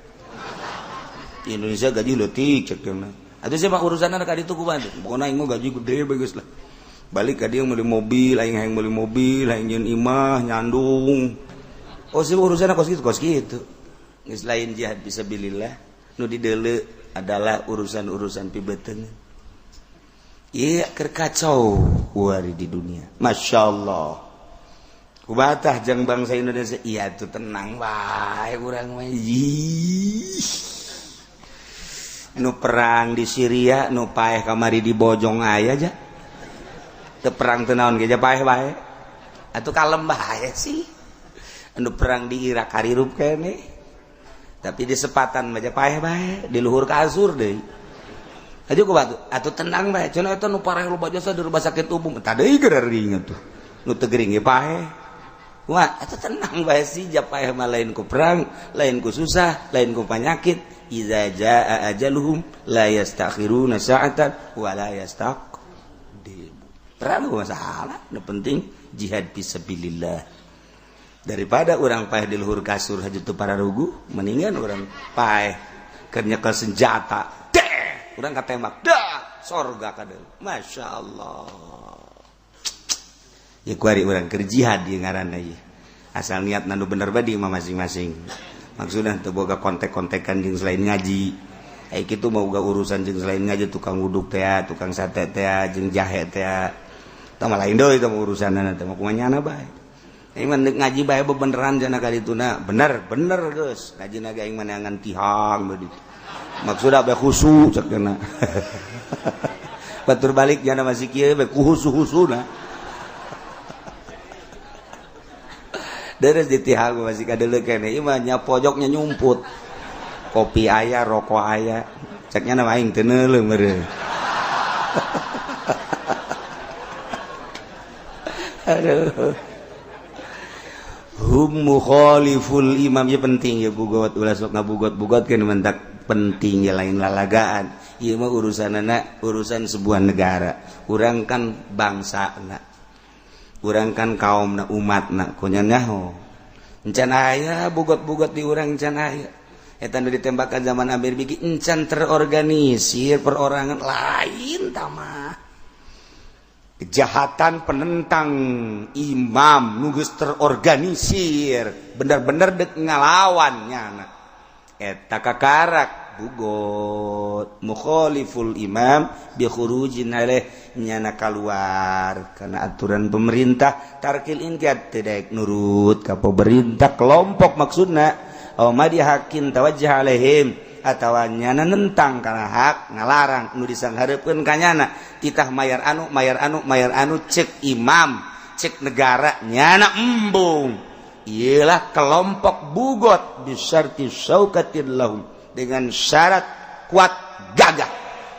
Di Indonesia gaji leutik cek teh. Atuh sia mah urusanna ka ditu kumaha? Pokona aing mah gaji gede bagus lah. Balik ka dieu meuli mobil, aing hayang meuli mobil, hayang nyieun imah, nyandung. Oh sia urusanna kos kitu, kos kitu. Geus lain jihad fisabilillah, nu dideuleu adalah urusan-urusan pibeuteung. Ieu keur kacau kuari di dunia. Masya Allah. Kubatah jang bangsa Indonesia, iya tuh tenang wae urang mah. Nu perang di Syria, nu paeh kamari di Bojong aya aja. Teu perang teu naon ge paeh bae. Atuh kalem bae sih. Nu perang di Irak harirup keneh. Tapi di sepatan mah paeh bae, di luhur kasur deui. Aju ku batu, atuh tenang bae. Cenah eta nu pareh loba jasa di rumah sakit umum, tah deui gering atuh. Nu teu gering ge paeh. Wah, atuh tenang bae sih, ja paeh mah lain ku perang, lain ku susah, lain ku penyakit. Iza jaa ajaluhum la yastakhiruna sa'atan wa la yastaqdimu. Perang masalah, nu penting jihad fisabilillah. Daripada orang paeh di luhur kasur haja teu pararuguh, mendingan orang paeh keur nyekel senjata. Deh, urang katembak. Dah, sorga kadeul. Masya Allah. Ya kuari urang keur jihad ieu ngaranna ieu. Asal niat nu bener bae di imah masing-masing. Maksudna teu boga kontek-kontekan jeung selain ngaji. Ai kitu mah boga urusan jeung selain ngaji, tukang wuduk teh, tukang sate teh, jeung jahe teh. Tah mah lain deui teh urusanna teh mah kumaha nyana bae. Aing mah ngaji bae bebeneran jana ka dituna. Bener, bener geus. Ngajina ge aing mah neangan tihang bae ditu. Maksudna bae khusu cek cenah. Batur balik jana masih kieu bae kuhusu-husuna. Deres di tihang masih kadeuleu keneh ieu mah nya pojoknya nyumput. Kopi aya, rokok aya. Ceknya nama aing teu neuleuh meureun. Aduh. Hum mukhaliful imam ya penting ya bugot ulah sok ngabugot-bugot kan mentak penting ya lain lalagaan. Ieu mah urusanana urusan sebuah negara. Urang kan bangsana. Urang kan kaumna umatna kunya nyaho. Encan aya bugot-bugot di urang encan aya. Eta nu ditembakan zaman Amir Biki encan terorganisir perorangan lain tamah. Kejahatan penentang imam nu geus terorganisir bener-bener dek ngalawan nyana. Eta kakarak bugot mukhaliful imam bi khurujin alaih nyana kaluar karena aturan pemerintah tarkil inqiyad teu daek nurut ka pemerintah kelompok maksudna aw madihakin tawajjah alaihim atawa nyana nentang kana hak ngalarang nu disanghareupeun ka nyana titah mayar anu mayar anu mayar anu cek imam cek negara nyana embung. Ialah kelompok bugot bisyarti syaukatin lahum dengan syarat kuat gagah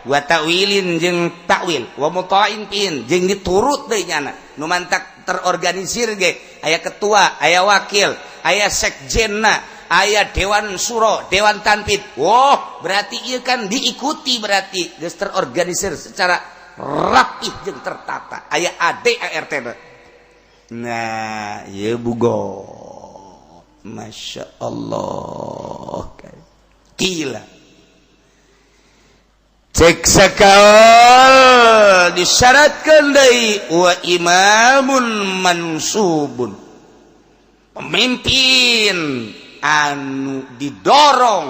wa ta'wilin jeung takwil wa muta'in pin jeung diturut deui nyana nu mantak terorganisir ge aya ketua aya wakil aya sekjenna aya dewan suro dewan tanpid. Wah berarti ieu kan diikuti berarti geus terorganisir secara rapih jeung tertata aya ADART. Nah ieu bugot Masya Allah, gila. Cek sakaol disyaratkan deui wa imamun mansubun, pemimpin anu didorong,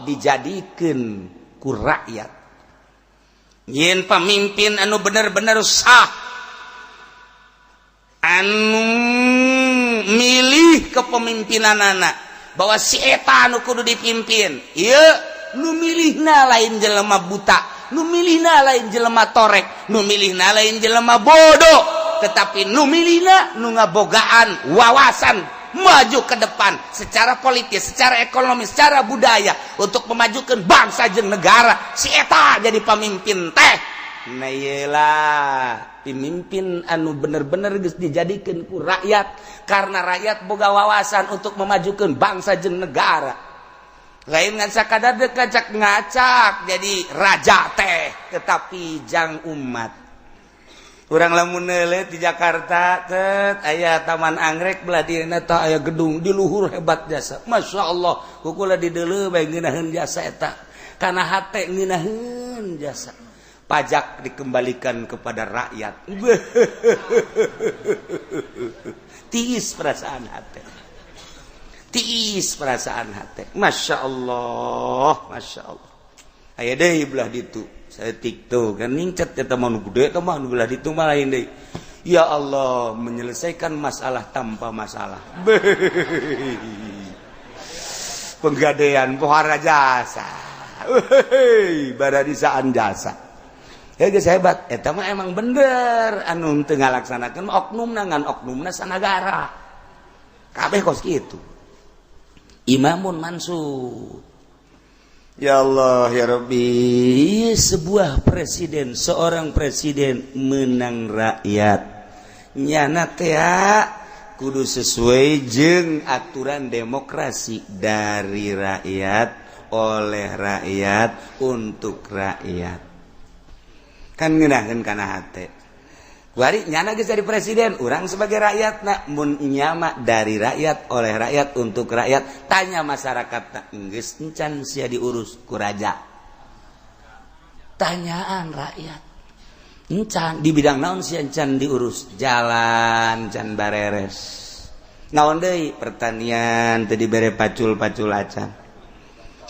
dijadikan ku rakyat. Yen pemimpin anu bener-bener sah, anu milih kepemimpinan anak bahwa si eta anu kudu dipimpin. Ieu nu milihna lain jelema buta, nu milihna lain jelema torek, nu milihna lain jelema bodoh, tetapi nu milihna nu ngabogaan wawasan maju ke depan secara politis, secara ekonomi, secara budaya untuk memajukan bangsa jeung negara. Si eta jadi pemimpin teh. Nah, iyalah pemimpin anu bener-bener geus dijadikeun ku rakyat karena rakyat boga wawasan untuk memajukan bangsa jeung negara. Lain ngan sakadar ngacak ngacak jadi raja teh, tetapi jang umat. Urang lamun neuleuh di Jakarta tet aya Taman Anggrek, belah dieuna tah aya gedung di luhur, hebat jasa. Masya Allah, kukula dideuleu bae ngeunaheun jasa eta. Kana hate ngeunaheun jasa. Pajak dikembalikan kepada rakyat. Tiis perasaan hati, tiis perasaan hati. Masya Allah, Masya Allah. Aya deui belah ditu saya TikTok kan ningcat eta mah nu gede, eta mah nu belah ditu mah lain deui. Ya Allah, menyelesaikan masalah tanpa masalah. Penggadaian pohara jasa, baradisaan jasa. Ya geus hebat eta mah, emang bener anu teu ngalaksanakeun oknumna, ngan oknumna sanagara kabeh kos kitu. Imamun mansur. Ya Allah ya Rabbi, sebuah presiden, seorang presiden menang rakyat, nyana teh kudu sesuai jeung aturan demokrasi, dari rakyat, oleh rakyat, untuk rakyat. Kan ngeunaheun kana hate. Kuari nyana geus jadi presiden, urang sebagai rakyat nak mun nyama dari rakyat, oleh rakyat, untuk rakyat, tanya masyarakat tak geus encan sia diurus ku raja? Tanyaan rakyat, encan di bidang naon sia encan diurus? Jalan can bareres, naon deui, pertanian teu dibere pacul-pacul acan,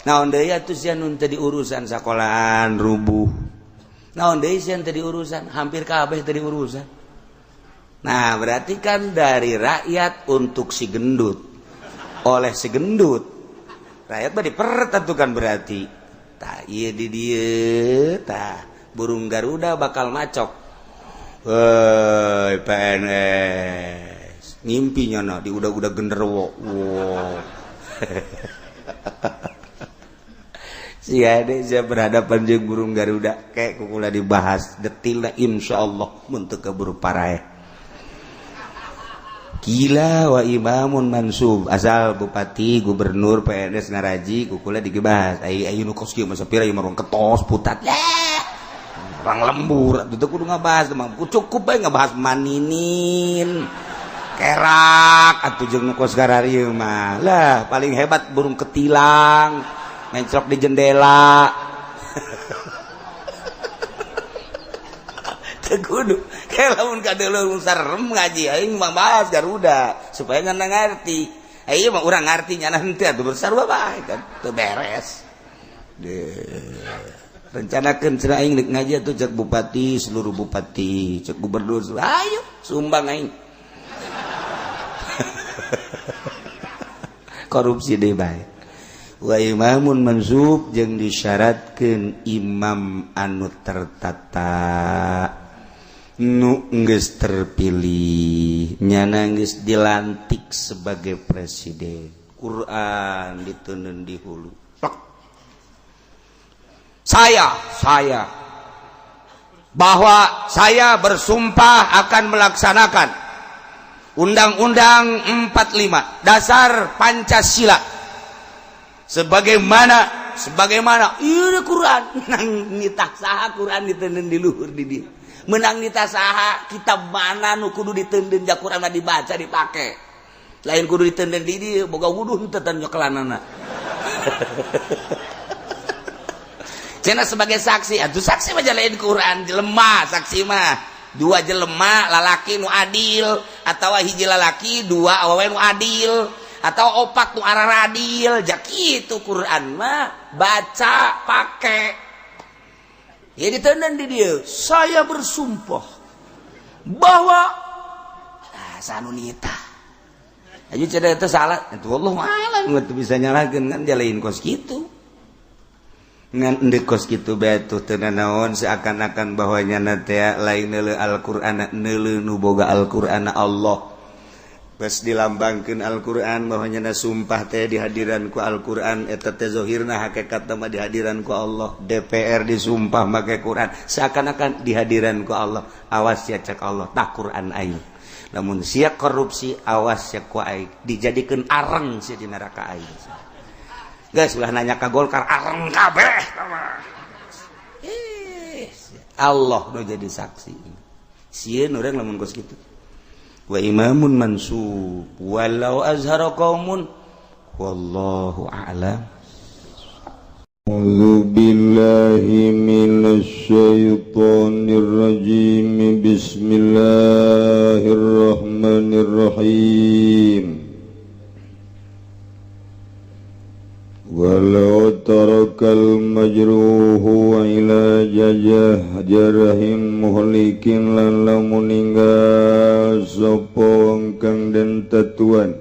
naon deui atuh sia nun teu diurusan? Sekolahan rubuh, naon deui sia teu diurusan? Hampir kabeh teu diurusan. Nah, berarti kan dari rakyat untuk si gendut, oleh si gendut. Rakyat mah dipertentukan berarti. Tah, ieu di dieu tah burung Garuda bakal macok. Hei PNS, ngimpi nyana di udah-udah genderuwo. Wow. Si ade saya berhadapan jeung burung Garuda kayak kukula dibahas detilna, insyaallah mun teu keburu paraeh. Gila, wa imamun mansub, asal bupati, gubernur, PNS ngaraji kukula dibahas. Ai ayeuna kos kieu masa pira ieu mah ketos putat. Ya. Orang lembur atuh teu kudu ngabahas mah, cukup bae ngabahas maninin. Kerak atuh jeung nu kos gararieu mah. Lah, paling hebat burung ketilang mencrok di jendela. Teu kudu kayak lamun kadeuleu sarem ngaji aing mah bahas Garuda supaya nyana ngarti. Ieu mah urang ngarti, nyana henteu atuh, bersarua bae kan teu beres. Deh, rencanakeun cenah aing rek ngaji atuh, cek bupati, seluruh bupati, cek gubernur, ayo sumbang aing. Korupsi deh bae. Wa imamun mansub jeung disyaratkeun imam anu tertata, nu geus terpilih, nyana geus dilantik sebagai presiden. Quran diteundeun di hulu. Plek. Saya bahwa saya bersumpah akan melaksanakan Undang-Undang 45 Dasar Pancasila sebagaimana sebagaimana ieu Quran. Menang nitah saha Quran diteundeun di luhur di dieu? Menang nitah saha? Kitab mana nu kudu diteundeun? Ja Quran mah dibaca, dipake. Lain kudu ditenden di dieu, boga wuduh henteu tan nyokelanana. Cenah sebagai saksi, atuh saksi mah lain Quran jelema saksi mah. Dua jelema lalaki nu adil atawa hiji lalaki dua awewe nu adil atau opat nu araradil, jak kitu Quran mah baca pake. Ya ditenden di dieu, saya bersumpah bahwa sanunita. Aja cenah itu salah, itu Allah alam teu bisa nyalahkeun kan dia lain kos kitu. Ngan endek kos kitu bae tuh teu nanaon seakan-akan bahwa nyana teh lain neuleuh Al-Qur'an neuleuh nu boga Al-Qur'an Allah. Bas dilambangkeun Al-Qur'an bahwa nyana sumpah teh dihadiran ku Al-Qur'an eta teh zahirna hakikatna mah dihadiran ku Allah. DPR disumpah make Qur'an seakan-akan dihadiran ku Allah. Awas ya cek Allah tah Qur'an aing. Lamun sia korupsi awas ya ku aing dijadikeun areng sia di neraka aing. Guys, ulah nanya ka Golkar areng kabeh. Allah nu jadi saksi. Sieun urang lamun kos kitu. Wa imamun mansub walau azhara qaumun wallahu a'lam. A'udzu billahi minasy syaithanir rajim. Bismillahirrahmanirrahim. Walau tarakal majruhu ila jajah jarahim muhlikin lan lamun ninggal sapa wong kang den tatuan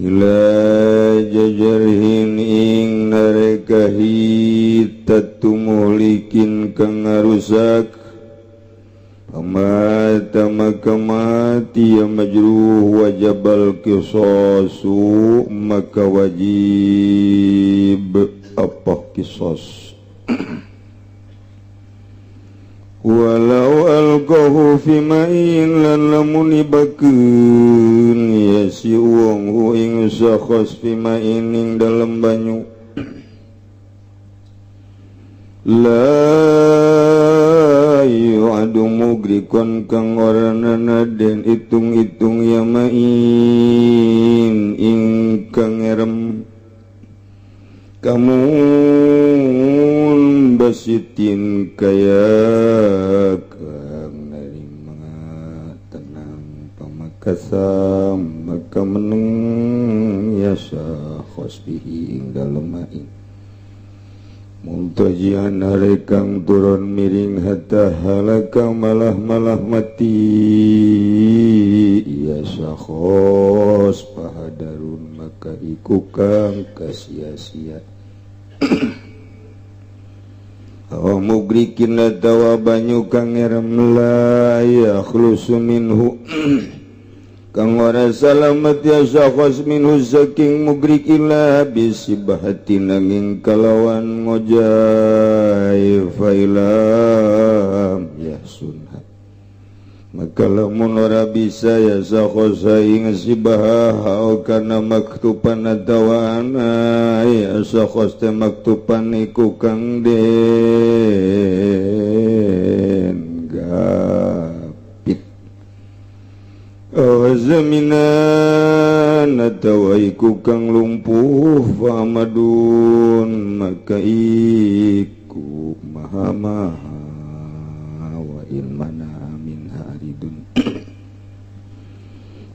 ila jajarhin ing narekahi tatu muhlikin kang ngarusak. Mata maka mati ya majruh wajabal kisasu maka wajib apa kisos. Walau alqahu fi ma'in lan lamun ibakeun ya si wong hu ing sakhos fi ma'in ing dalem banyu la yu'adu mugrikon kang ora nana den itung-itung ya main ingkang ngerem kamun basitin kaya kang narima tenang pamakasam maka meneng ya sakhosbihi ing dalem main muntajian harekang turun miring hatta halaka malah-malah mati ya sakhos pahadarun maka iku kang kasia-sia. Aw mugrikin atawa banyu kang ngerem la yakhlusu minhu kang ora salamet ya sakhos minhu saking mugrik ila bisibahati nanging kalawan ngojai failam ya sunha maka lamun ora bisa ya sakhos ing sibaha kana maktuban atawa ana ya sakhos teh maktuban iku kang den gapit. Zaminan atawa iku kang lumpuh famadun maka iku maha maha wa in mana min haridun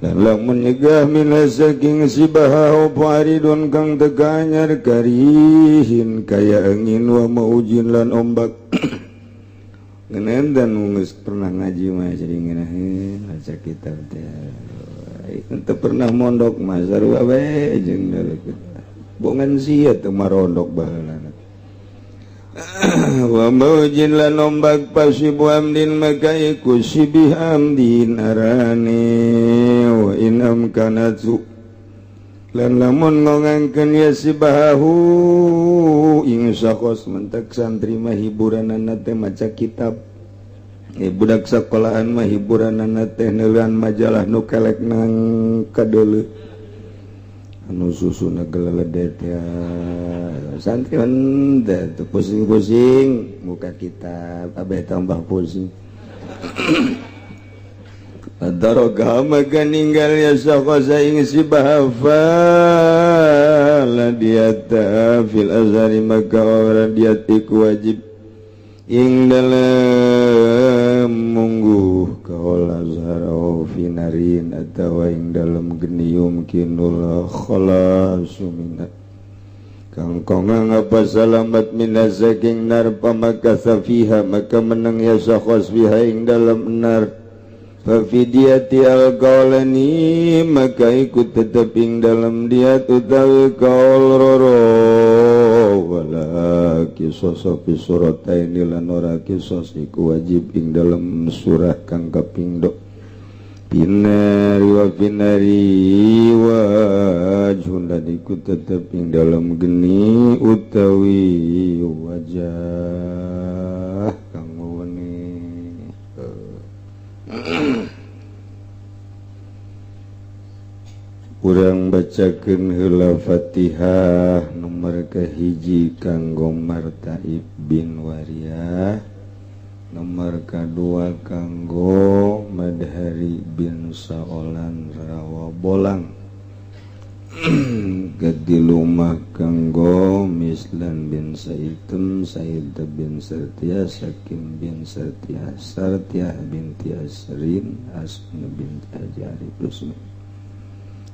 lan lamun nyegah min saking sibaha apa aridun kang teganyar karihin kaya angin wa maujin lan ombak. Ngenen dan geus pernah ngaji mah jadi ngeunaheun baca kitab teh. Teu pernah mondok mah sarua we jeung bongan sia teu marondok baheula. Wa maujin lan ombak pasibu amdin maka iku sibih amdin arane wa in amkanatu lan lamun ngongangkeun ya sibahu ing sakhos mentek santri mah hiburanana teh maca kitab, budak sekolahan mah hiburanana teh neulan majalah nu kelek nang kadeuleu anu susuna geleledet ya santri henteu pusing-pusing muka kitab abeh tambah pusing. Fataraka maka ninggal ya syakhsa ing si bahafa la diata fil azhari maka ora diat iku wajib ing dalem mungguh kaul azhar au finarin atawa ing dalem genium kinul khalasu minat kang kongang apa salamat minaz saking nar pamaka fiha maka menang ya syakhs fiha ing dalem nar fafidiyati al-qawlani maka ikut tetep ing dalam diat utawi kaul roro wala kisos fi surataini lan ora kisos iku wajib ing dalam surah kang kaping do binari wa binari wajhun lan iku tetep ing dalam geni utawi wajah kang wewengi. Urang bacakeun heula Fatihah nomor kahiji kanggo Martaib bin Wariyah, nomor kadua kanggo Madhari bin Saolan Rawa Bolang, katilu mah kanggo Mislan bin Saitem, Said bin Sartiah, Sakim bin Sartiah, Sartiah binti Asrin, Asna binti Haji Arif Rusmi.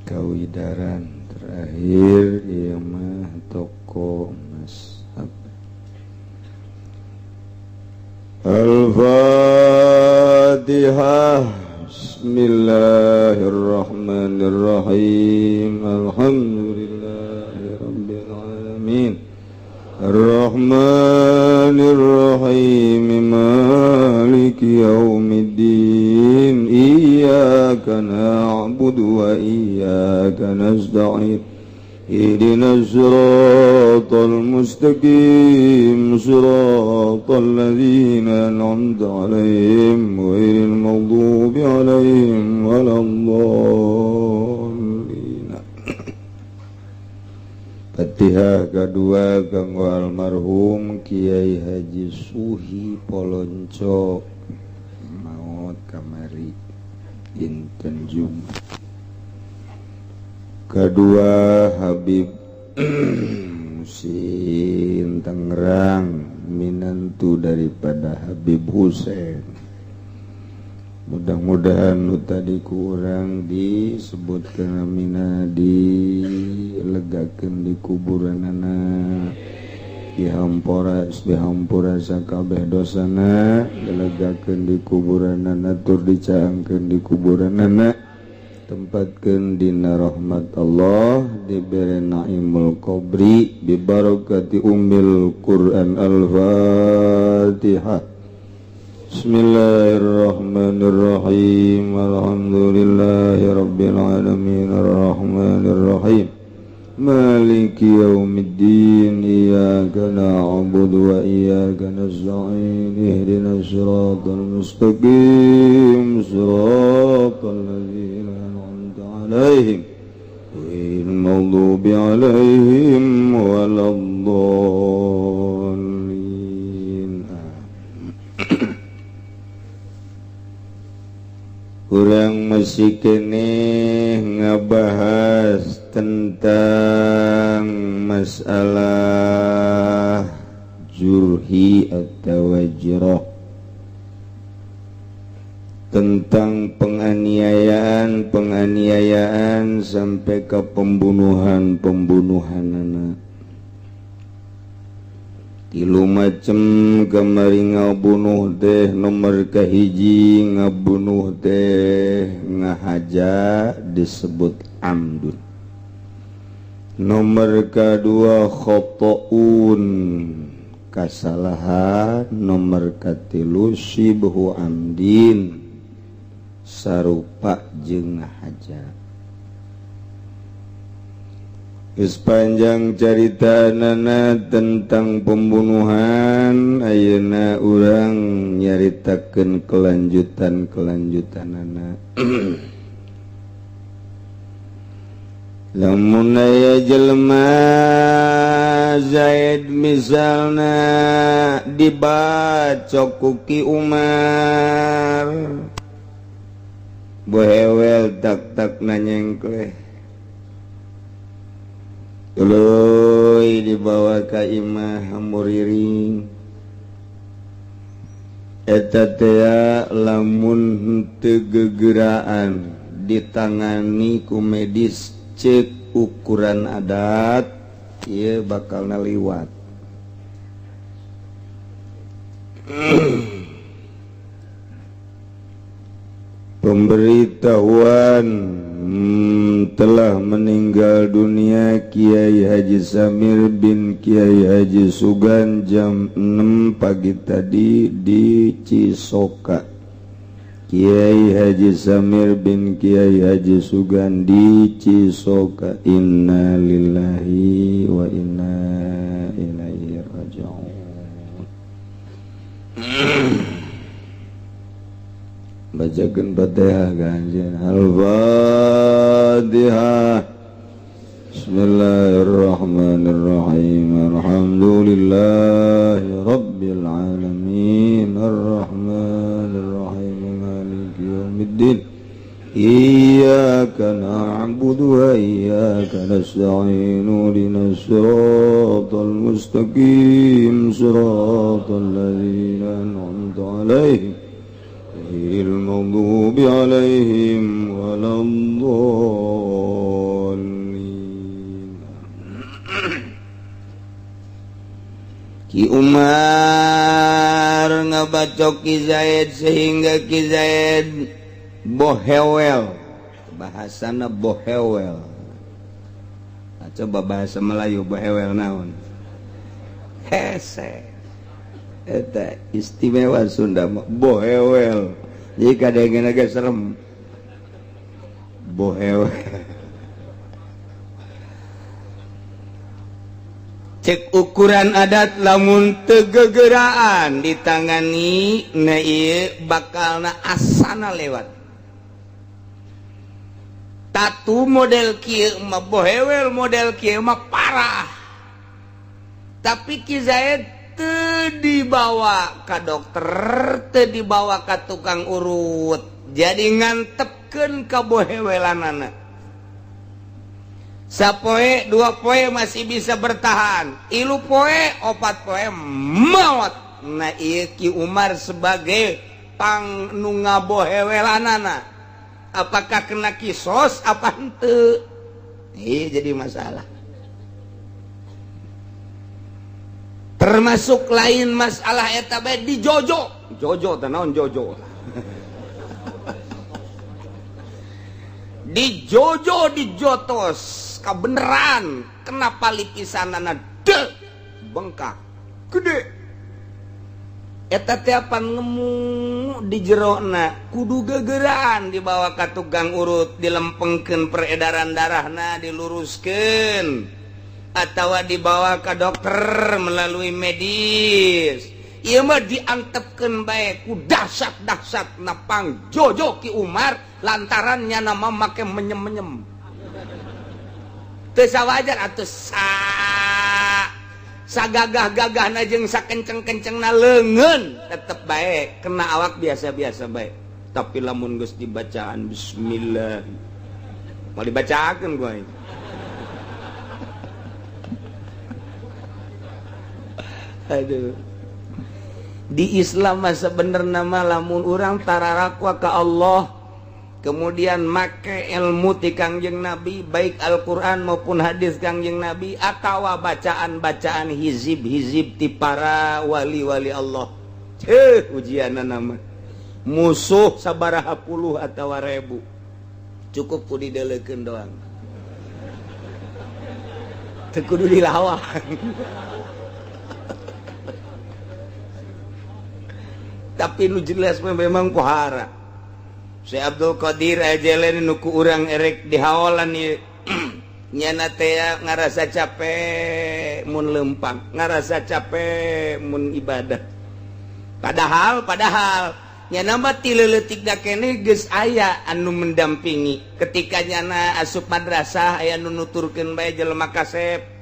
Kawidaran terakhir ieu mah toko emas. Al-Fatihah. Bismillahirrahmanirrahim. Alhamdulillahi rabbil alamin. Arrahmanirrahim. Maliki yaumiddin. Iyyaka na'budu wa iyyaka nasta'in. Ihdinas siratal mustaqim, siratal ladzina an'amta 'alaihim ghairil maghdubi 'alaihim waladdallin. Fatihah kedua kanggo almarhum Kiai Haji Suhi Polonco maot kamari dinten Jumat. Kedua Habib Musin Tangerang, minantu daripada Habib Husein. Mudah-mudahan nu tadi kurang disebutkan amina dilegakeun di kuburanana, dihampura dihampura sakabeh dosana, dilegakeun di kuburanana tur dicaangkeun di kuburanana, tempatkeun dina rahmat Allah, dibere naimul qabri bi barakati ummil Quran. Al-Fatihah. Bismillahirrahmanirrahim. Alhamdulillahi rabbil alamin. Arrahmanirrahim. Maliki yaumiddin. Iyyaka na'budu wa iyyaka nasta'in. Ihdinas siratal mustaqim, siratal ladzina an'amta 'alaihim ghairil maghdubi 'alaihim waladdallin. Urang masih keneh ngabahas tentang masalah jurhi atau wajroh, tentang penganiayaan sampai ke pembunuhan anak. Tilu macem kamari ngabunuh teh. Nomor kahiji ngabunuh teh ngahaja disebut amdun. Nomor kedua khotoun kasalahan. Nomor katilu sibhu amdin sarupa jeung ngahaja. Sepanjang carita nana tentang pembunuhan, ayeuna urang nyaritakeun kelanjutan-kelanjutanana. Lamun aya jelema Zaid misalna dibacok ku Ki Umar, Bohewel tak tak nanyengkleh. Tuluy dibawa ka imah muriring. Eta tea lamun henteu gegeraan ditangani ku medis cek ukuran adat ieu bakal naliwat. Pemberitahuan telah meninggal dunia Kiai Haji Samir bin Kiai Haji Sugan jam 6 pagi tadi di Cisoka. Kiai Haji Samir bin Kiai Haji Sugan di Cisoka. Inna lillahi wa inna ilaihi raji'un. Bacakeun Fatihah kanjeng. Al-Fatihah. Bismillahirrahmanirrahim. Alhamdulillahi rabbil alamin. Arrahmanirrahim. Maliki yaumiddin. Iyyaka na'budu wa iyyaka nasta'in. Ihdinas siratal mustaqim. Siratal ladzina an'amta 'alaihim ghairil maghdubi 'alaihim waladdallin. Ki Umar ngabacok Ki Zaid sehingga Ki Zaid bohewel, bahasana bohewel. Nah, coba bahasa Melayu bohewel naon? Hese. Eta istimewa Sunda mah bohewel. Jadi kadang-kadang agak serem. Bohewel. Cek ukuran adat lamun teu gegeraan ditangani na ieu bakalna asana lewat. Tatu model kieu mah bohewel, model kieu mah parah. Tapi Ki Zaid teu dibawa ka dokter, teu dibawa ka tukang urut. Jadi ngantepkeun ka bohewelanana. Sapoe dua poe masih bisa bertahan, ilu poe opat poe maot. Nah ieu Ki Umar sebagai pang nu ngabohewelanana, apakah kena kisos apa henteu? Ieu jadi masalah. Termasuk lain masalah eta bae di jojo. Jojo teh naon jojo? Di jojo dijotos kabeneran, kenapa lipisanana de bengkak gede. Eta teh apan ngemu di jerona kudu gegeraan dibawa ka tukang urut, dilempengkeun peredaran darahna, diluruskeun atawa dibawa ka dokter melalui medis. Ieu mah diantepkeun bae ku dahsyat-dahsyat napang jojo Ki Umar lantaran nama make menyem-menyem. Teu sawajar atuh sagagah-gagahna jeung sakenceng-kencengna leungeun tetep bae kena awak biasa-biasa bae. Tapi lamun geus dibacaan bismillah mau dibacakeun gua. Aduh. Di Islam mah sebenarnya mah lamun urang tararakwa ka Allah kemudian make ilmu ti Kangjeng Nabi baik Al-Qur'an maupun hadis Kangjeng Nabi atawa bacaan-bacaan hizib-hizib ti para wali-wali Allah. Ceuh ujianna mah musuh sabaraha puluh atawa ribu cukup ku didelekeun doang. Teu kudu dilawan. Tapi nu jelas memang pohara. Syekh Abdul Qadir Jailani nu ku urang erek dihaolan ieu. Nyana teh ngarasa capek mun lempang, ngarasa capek mun ibadah. Padahal nyana mah ti leutik da keneh geus aya anu mendampingi. Ketika nyana asup madrasah aya nu nuturkeun bae jelema kasep.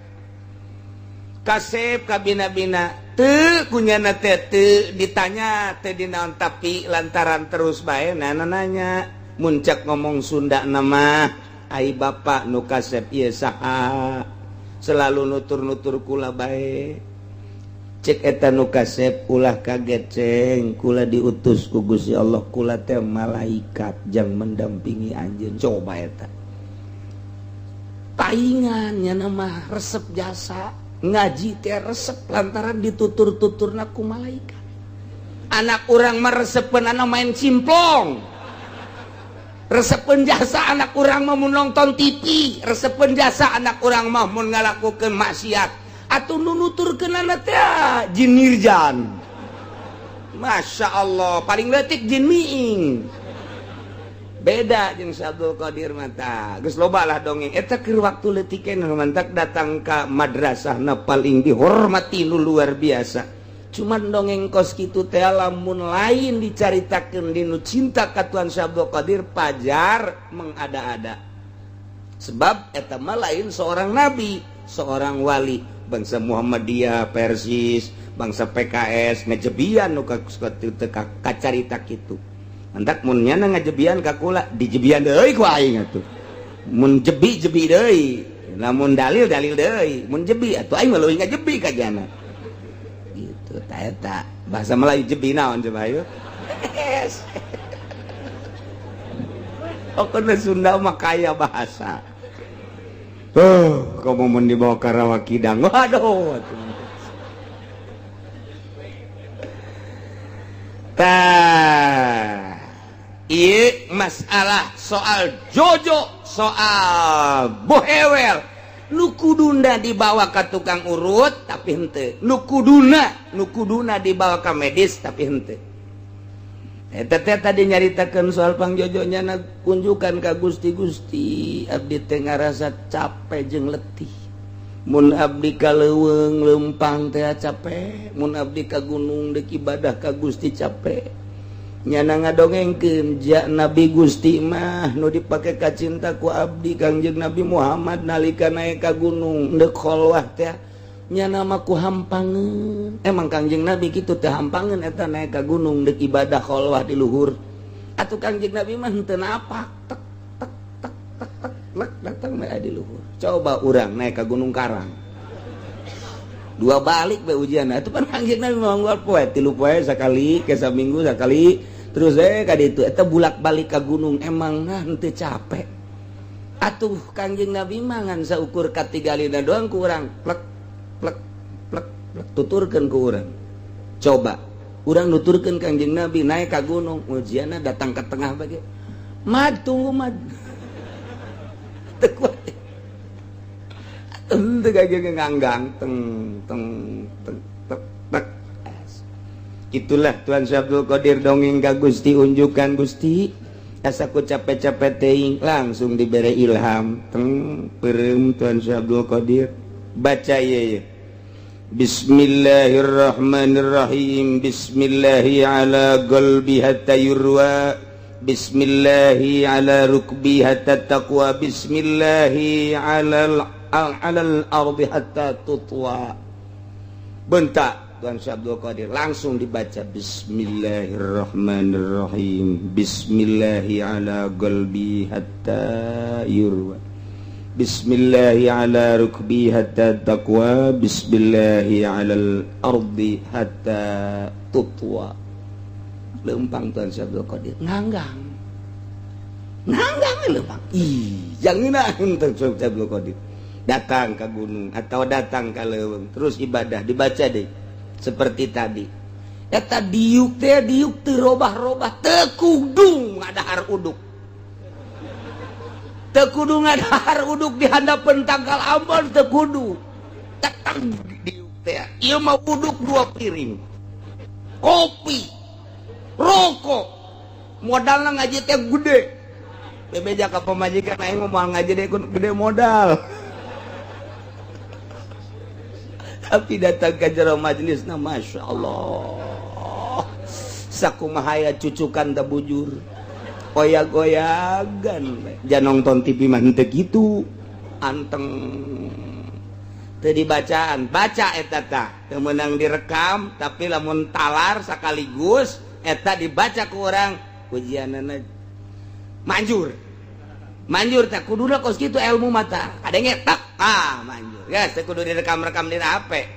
Kasep kabina-bina teu kunyana teh teu ditanya teu dinaon tapi lantaran terus bae nana nanya. Muncak ngomong Sunda nama ai bapak nu kasep ieu saha selalu nutur-nutur kula bae. Cek eta nu kasep, ulah kaget, ceng, kula diutus ku Gusti Allah, kula teh malaikat jang mendampingi anjeun. Coba eta paingan nya nama resep jasa ngaji teh, resep lantaran ditutur-tuturna ku malaikat. Anak urang meresepeun anak main cimplong, resepeun jasa anak urang mau nonton TV, resepeun jasa anak urang mah mun ngalakukeun maksiat. Atuh nu nuturkeunana teh jin nirjan, Masya Allah, paling leutik jin miing, beda jeung Abdul Qadir mata. Geus loba lah dongeng eta keur waktu leutik nu mantak datang ka madrasah na paling dihormati nu luar biasa. Cuman dongeng kos kitu teh lamun lain dicaritakeun dinu cinta ka Tuan Syekh Abdul Qadir, pajar mengada-ada, sebab eta mah lain seorang nabi, seorang wali. Bangsa Muhammadiyah, Persis, bangsa PKS ngejebian nu kacarita kitu. Mantak mun nyana ngajebian ka kula, dijebian deui ku aing atuh. Mun jebi, jebi deui, lamun dalil, dalil deui. Mun jebi atuh aing mah leuwih ngajebi ka jana gitu. Ta eta bahasa Melayu jebi naon coba? Ayo. Pokoknya Sunda mah kaya bahasa. Oh, kamu mau dibawa ke Rawa Kidang. Waduh. Tah. Ieu masalah soal jojo, soal bohewel. Nu kuduna dibawa ke tukang urut tapi henteu. Nu kuduna dibawa ke medis tapi henteu. Eta teh tadi nyaritakeun soal pangjojonya na kunjukan ka Gusti. Gusti, abdi teh ngarasa capek jeung letih. Mun abdi ka leuweung leumpang teh capek, mun abdi ka gunung deuk ibadah ka Gusti capek. Nyana ngadongengkeun ja Nabi Gusti mah nu dipake kacinta ku abdi, Kangjeng Nabi Muhammad, nalika naik ka gunung deuk kholwah teh nyana mah ku hampangeun. Emang Kangjeng Nabi kitu teh hampangeun eta naik ka gunung deuk ibadah kholwah di luhur. Atuh Kangjeng Nabi mah henteu napak, tek tek tek tek tek lek datang bae di luhur. Coba urang naik ka Gunung Karang dua balik be ujian. Itu kan Kangjeng Nabi mah unggal poe, 3 poe sekali, ke saminggu sekali, terus ka ditu eta bulak-balik ka gunung, emang nah henteu capek? Atuh Kangjeng Nabi mah ngan saukur katinggalina doang ku urang, plek plek plek plek, tuturkeun ku urang. Coba urang nuturkeun Kangjeng Nabi naik ka gunung, ujianna datang ke tengah bage mad, tunggu mad, teu kuat. Teu kage nganggang, teng teng teng tek tek. Itulah Tuan Syekh Abdul Qadir dongeng ka Gusti, unjukan Gusti, asa ku capek-capek teuing. Langsung diberi ilham, teng, peureum Tuan Syekh Abdul Qadir baca ieu ye. Bismillahirrahmanirrahim. Bismillahi ala qalbi hatta yurwa, Bismillahi ala rukbi hatta taqwa, Bismillahi ala al ardi hatta tutwa. Bentak Tuan Syekh Abdul Qadir langsung dibaca Bismillahirrahmanirrahim. Bismillahi ala qalbi hatta yurwa, Bismillahi ala rukbi hatta taqwa, Bismillahi ala ardi hatta tutwa. Lempang Tuan Syekh Abdul Qadir nganggang nganggang lempang. Ih, jangan Tuan Syekh Abdul Qadir datang ke gunung atau datang ke leuweung, terus ibadah, dibaca deh seperti tadi. Eta diuk teh diuk teu robah-robah, teu kudu ngadahar uduk, teu kudu ngadahar uduk di handapeun tangkal ambon, teu kudu. Tek diuk teh ieu mah uduk dua piring kopi, rokok, modalna ngaji teh gede. Bebeja ka pamajikan, aing mah ngaji deh gede modal. Tapi datang ke jero majelis na, Masya Allah, sakumahaya cucukan teu bujur, oyag-oyagan. Jangan nonton TV mah henteu kitu, anteng teu dibacaan. Baca eta tah teu meunang direkam, tapi lamun talar sekaligus eta dibaca ku urang, ujianana. Manjur. Manjur tak kuduna kos kitu ilmu mata. Kadenge tak ah manjur. Ya, teu kudu direkam-rekam dina HP.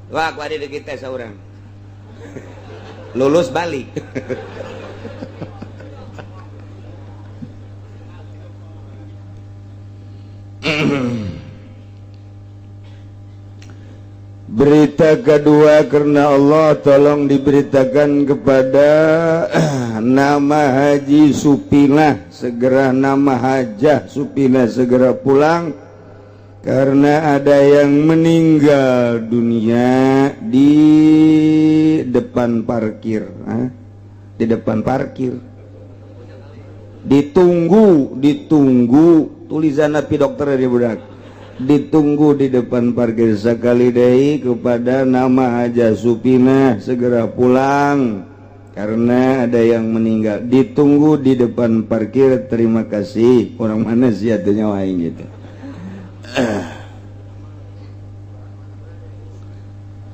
Wah, ku adi kita saurang. Lulus balik. Berita kedua karena Allah tolong diberitakan kepada nama Haji Supinah segera, nama Hajah Supinah segera pulang karena ada yang meninggal dunia di depan parkir. Hah? Di depan parkir ditunggu, ditunggu tulisan napi dokter di budak ditunggu di depan parkir. Sekali deui kepada nama Hajah Supinah segera pulang karena ada yang meninggal, ditunggu di depan parkir. Terima kasih. Orang mana sih atuh nyawa aing gitu.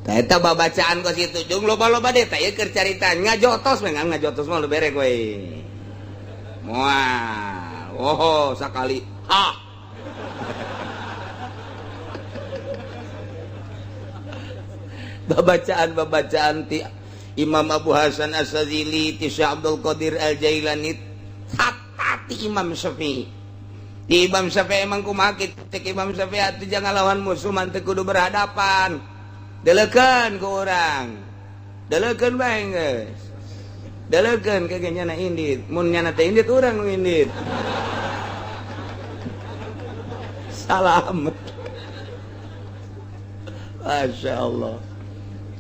Tah eta babacaan kos kitu jeung loba-loba deh tah ieu keur carita ngajotos we ngajotos mah bere we. Moal. Oh, sakali. Ha. Babacaan-babacaan ti Imam Abu Hasan As-Sazili, ti Syekh Abdul Qadir Al-Jailani, hatta ti Imam Syafi'i. Ti Imam Syafi'i emang kumaha kitu? Cek Imam Syafi'i atuh jangan lawan musuh mah teu kudu berhadapan. Deleukeun ku urang. Deleukeun bae geus. Deleukeun ke ge nyana indit. Mun nyana teh indit urang nu indit. Salam. Masya Allah.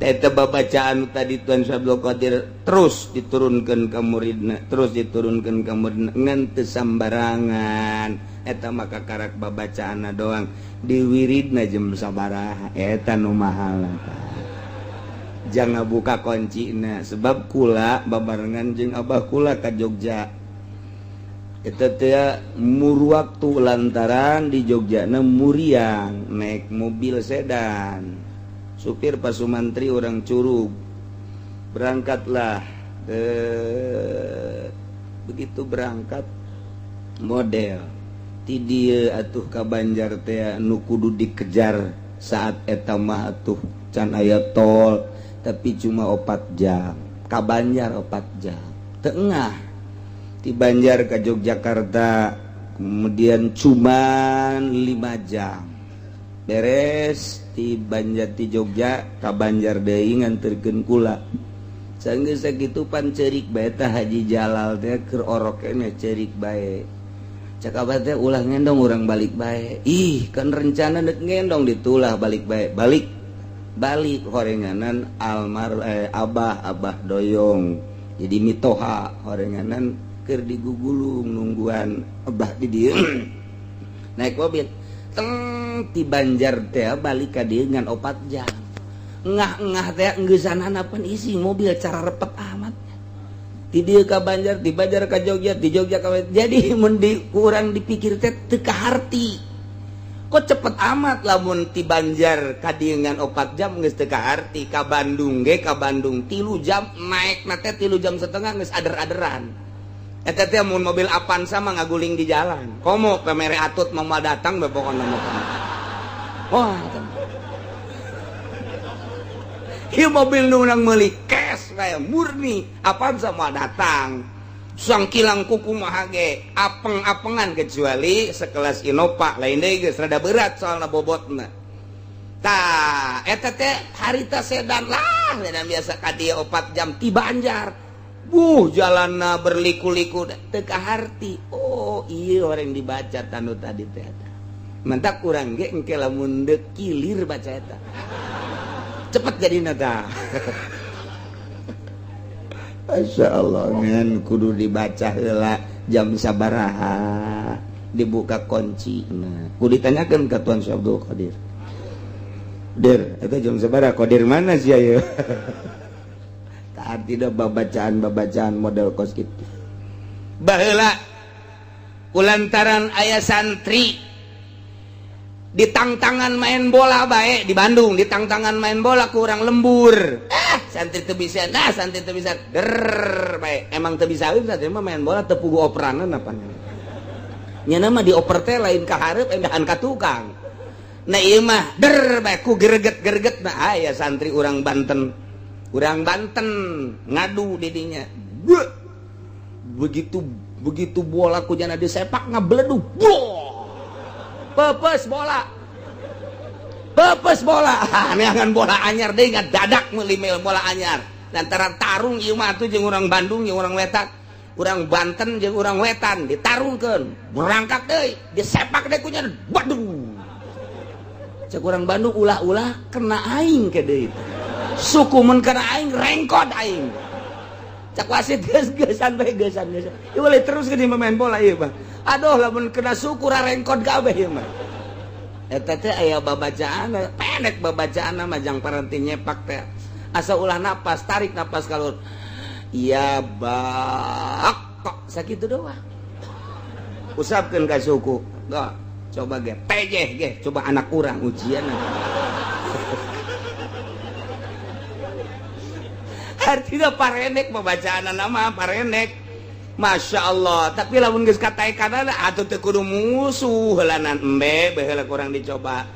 Eta babacaan tadi Tuan Syekh Abdul Qadir terus diturunkan ke muridna, terus diturunkan ke muridna ngan teu sambarangan. Eta maka karak babacaanna doang, diwiridna jeung sabaraha eta nu mahal. Jangan buka kuncina sebab kula babarengan jeung abah kula ka Jogja. Eta teh mur waktu lantaran di Jogjana muriang naik mobil sedan. Supir Pak Sumantri orang Curug. Berangkatlah. Begitu berangkat model ti dieu atuh ka Banjar teh nu kudu dikejar saat eta mah atuh can aya tol tapi cuma 4 jam. Ka Banjar 4 jam. Tengah ti Banjar ka Yogyakarta kemudian cuman 5 jam. Beres ti Banjar ti Jogja ka Banjar deui nganterkeun kula. Sanggeus sakitu pan ceurik bae tah Haji Jalal teh keur orok keneh ceurik bae. Cak abah teh ulah ngendong urang balik bae. Ih, kan rencana deuk ngendong ditulah balik bae. Balik. Balik horenganan almar abah abah doyong. Jadi mitoha horenganan keur digugulung nungguan abah di dieu. Naik mobil. Teng ti Banjar teh balik ka dieu ngan 4 jam. Ngah-ngah teh engeusanana pan isi mobil cara repet amat. Ti dieu ka Banjar, ti Banjar ka Jogja, ti Jogja ka Banjar. Jadi mun di kurang dipikir teh teu kaharti. Kok cepet amat lamun ti Banjar ka dieu ngan 4 jam geus teu kaharti, ka Bandung ge ka Bandung 3 jam naekna teh 3 jam setengah geus ader-aderan. Eta teh mun mobil Avanza mah ngaguling di jalan. Komo pemere atut mau datang be pokona mah. Wah, ieu mobil nu urang meuli cash bae murni Avanza mah datang. Sangkilang kuku mah ge apeng-apengan kecuali sekelas Innova lain deui geus rada berat soalna bobotna. Tah, eta teh harita sedan lah, sedan biasa ka dieu 4 jam ti Banjar. Jalanna berliku-liku teu kaharti. Oh, iya orang dibaca tanu tadi teh eta. Mentak urang ge engke lamun deuk kilir baca eta. Cepet jadina tah. Masya Allah ngan kudu dibaca heula jam sabaraha dibuka kuncina. Kudu ditanyakeun ka Tuan Syekh Abdul Qadir. Der, eta jam sabaraha Qadir mana sih ayeuna? Tidak babacaan-babacaan model kos gitu. Baheula kulantaran aya santri ditangtangan main bola bae di Bandung, ditangtangan main bola kurang lembur. Santri teu bisa, nah santri teu bisa. Der bae. Emang teu bisa santri mah main bola teu pugu operanan apa. Nya mah dioper teh lain ka hareup endahan ka tukang. Nah ieu mah der bae ku greget-greget nah aya santri urang Banten. Urang Banten ngadu di dinya. Begitu begitu bola ku jana disepak ngabledug. Pepes bola. Pepes bola. Neangan bola anyar deui ngadadak meuli bola anyar. Lantaran tarung ieu mah atuh jeung urang Bandung jeung urang Wetan. Urang Banten jeung urang Wetan ditarungkeun. Berangkat deui, disepak deui ku nya. Waduh. Cek urang Bandung ulah-ulah kena aing ke deui. Suku mun kena aing rengkod aing. Cak wasit geus geusan bae geusan geusan. Ieu boleh terus ke main bola ieu mah. Aduh lamun kena suku rarengkod kabeh ieu mah. Eta teh aya babacaan pendek babacaan mah jang paranti nyepak teh. Asa ulah napas, tarik napas kalur. Iya bak kok sakitu doang. Usapkeun ka suku. Go, coba ge pejeh ge, coba anak urang ujian. Artinya parenek babacaan nama parenek. Masya Allah, tapi lamun geus kataekanana atuh teu kudu musuh heulanan embe baheula kurang dicoba.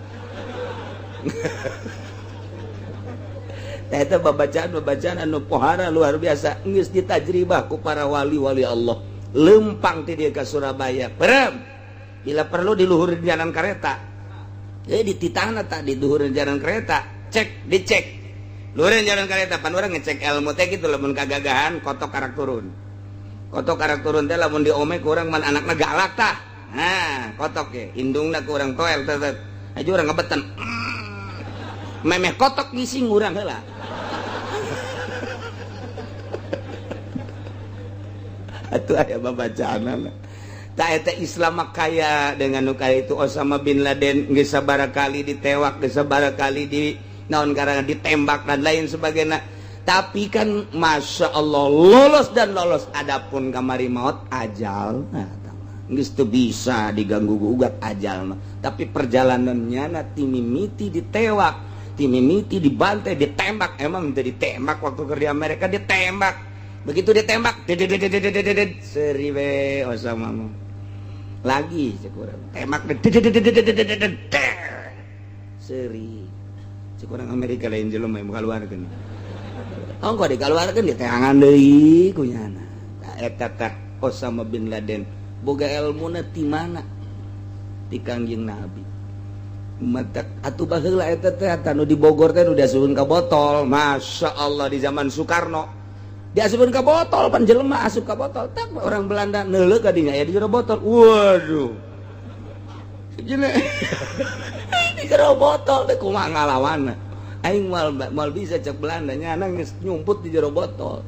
Tah eta babacaan-babacaan anu pohara luar biasa geus ditajribah ku para wali-wali Allah. Lempang ti dieu ka Surabaya. Perem. Bila perlu di luhur jalan kereta. Dititahna tak di luhur jalan kereta. Cek, dicek. Luhur jalan kereta pan urang ngecek ilmu teh kitu lamun kagagahan kotok karak turun. Kotok karak turun teh lamun diome ku urang man anakna galak tah. Nah, kotok ge indungna ku urang toel teh. Aja urang ngebetan. Memeh kotok ngising urang heula. Atuh aya babacaanana. Tah eta Islam mah kaya dengan nu kaya itu Osama bin Laden geus sabaraha kali ditewak, geus sabaraha kali di naon karana ditembak dan lain sebagainya. Tapi kan Masya Allah lolos dan lolos. Adapun kamari maut ajal nah, geus teu bisa diganggu gugat ajal mah. Tapi perjalanannya na timimiti ditewak, timimiti dibantai, ditembak. Emang teu ditembak waktu keur di Amerika ditembak. Begitu ditembak seri we Osama mah. Lagi cek urang tembak seri. Cek urang Amerika lain jelema yang kaluarkeun. Oh, kok dikeluarkan diteangan deui ku nyana. Tah eta tah Osama bin Laden boga elmuna ti mana? Ti Kangjeng Nabi. Matak atuh baheula eta teh anu di Bogor teh nu diasupkeun ka botol. Masya Allah di zaman Soekarno. Diasupkeun ka botol pan jelema asup ka botol. Tak orang Belanda neuleuh ka dinya aya di jero botol. Waduh. Jelema di jero botol teh kumaha ngalawanna. Aing moal bisa cek Belanda nyana geus nyumput di jero botol.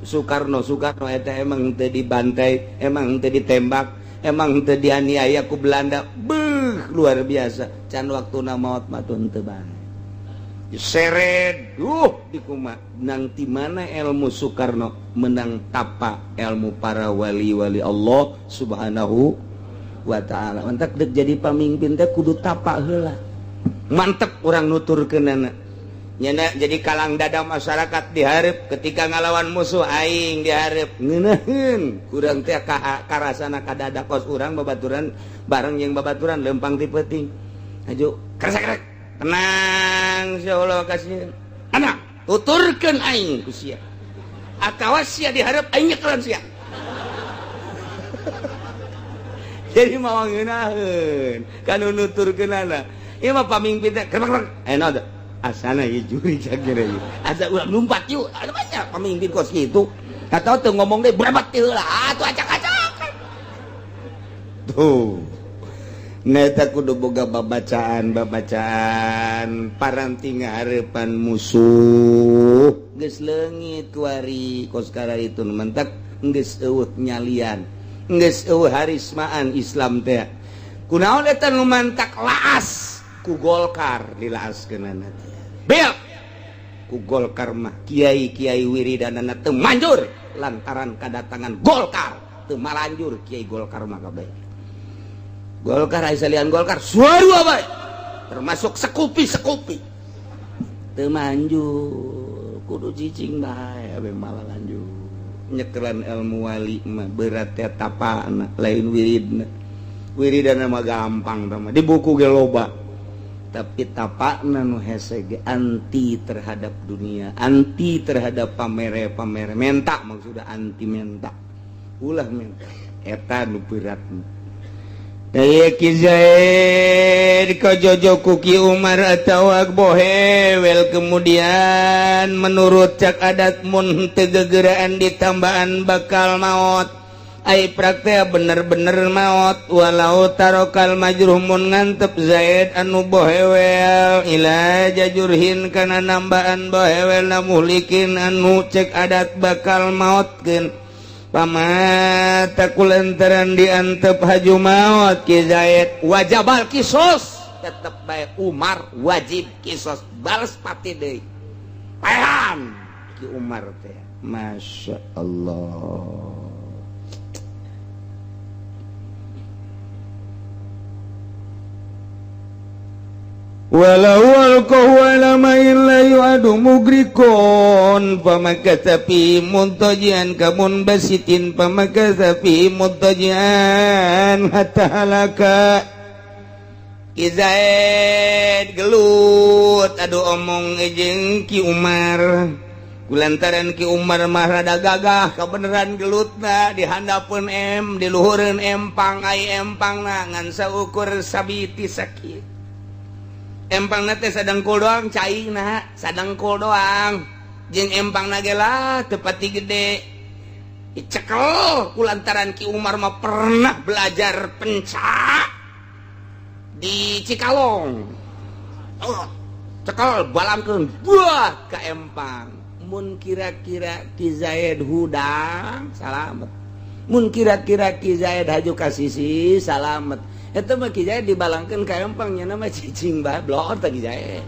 Soekarno eta emang teu dibantai, emang teu ditembak, emang teu dianiaya ku Belanda. Beuh, luar biasa. Can waktuna maot mah teu bae. Seret, dikuma nang ti mana ilmu Soekarno menang tapa ilmu para wali-wali Allah Subhanahu wa taala. Mantak deuk jadi pamimpin teh kudu tapa heula. Mantep orang nuturkeunana. Nyana jadi kalang dada masyarakat dihareup ketika ngalawan musuh aing dihareup ngeunaheun kurang teh karasana ka dada kos urang babaturan bareng jeung babaturan lempang ti peuting. Aju kresek-kresek tenang insyaallah kasih anak tuturkeun aing ku sia atawa sia dihareup aing nyekelan sia. Jadi mawa ngeunaheun kanu nuturkeunana. Ieu mah pamimpin teh krek-krek eh no asana ieu juri cakira ieu asa urang lumpat yuk ada banyak pamimpin kos kitu atau teu ngomong deui brebat teh heula atuh acak-acakan tuh. Neta kudu boga babacaan paranti ngaharepan musuh geus leungit kuari kos itu mentak geus eueuh nyalian geus eueuh harismaan Islam teh kunaon eta nu mantak laas ku Golkar dilaaskeunana teh bel ku Golkar mah kiai-kiai wiridanana teu manjur lantaran kadatangan Golkar teu malanjur kiai Golkar mah kabeh Golkar aya salian Golkar suara bae termasuk sekupi-sekupi Teu manjur kudu cicing bae abeh malah lanjut. Nyekelan ilmu wali mah berat teh tapana lain wiridna. Wiridana mah gampang tah mah di buku ge loba. Tapi tapakna nu hese ge anti terhadap dunia, anti terhadap pamere-pamere menta, maksudna anti menta. Ulah menta eta nu berat. Daya Ki Zaid kajojo ku Ki Umar atawa bohewel kemudian menurut cak adat mun teu gegeraan ditambaan bakal maot. Ai praktek bener-bener maot walau tarokal majruh mun ngantep Zaid anu bohewel ila jajurhin kana nambaan bohewel na muhlikin anu cek adat bakal maotkeun. Pamata kulantaran diantep haju maot Ki Zaid wajabal kisos tetep bae Umar wajib kisos balas pati deui paehan Ki Umar teh. Masya Allah. Walau alqahu ala ma'in la yu'adu mugrikon famakatha fi muntajian kamun basitin famakatha fi muntajian hatta halaka. Ki Zaid gelut aduh omong jeung Ki Umar kulantaran Ki Umar mah rada gagah kabeneran gelutna dihandapeun em diluhureun empang ai empangna ngan saukur sabiti sakit. Empang teh sadengkul doang caina sadengkul doang jeung empang ge lah teu pati gede dicekel kulantaran Ki Umar mah pernah belajar pencak di Cikalong. Oh, cekel balangkeun buah ka empang mun kira-kira Ki Zaid hudang salamet mun kira-kira Ki Zaid haju ka sisi salamet. Eta mah Ki Zaid dibalangkeun ka empang nya mah cicing bae blok teh Ki Zaid.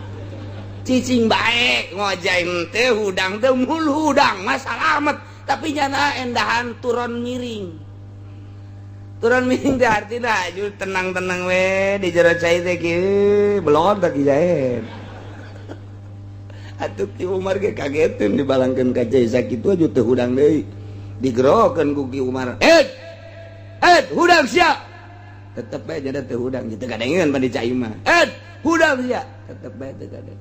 Cicing bae ngojay teh hudang teh mul hudang mah salamet tapi nyana endahan turun miring. Turun miring teh artina aju tenang-tenang we di jero cai teh kieu blok teh Ki Zaid. Atuh Ki Umar ge kageteun dibalangkeun ka cai sakitu aju teu hudang deui. Digerokeun ku Ki Umar. "Eh! Eh, hudang sia!" Tetep bae jadi teu hudang gitu kadengeun pan di cai mah. Eh, hudang sia. Tetep bae teu kadeng.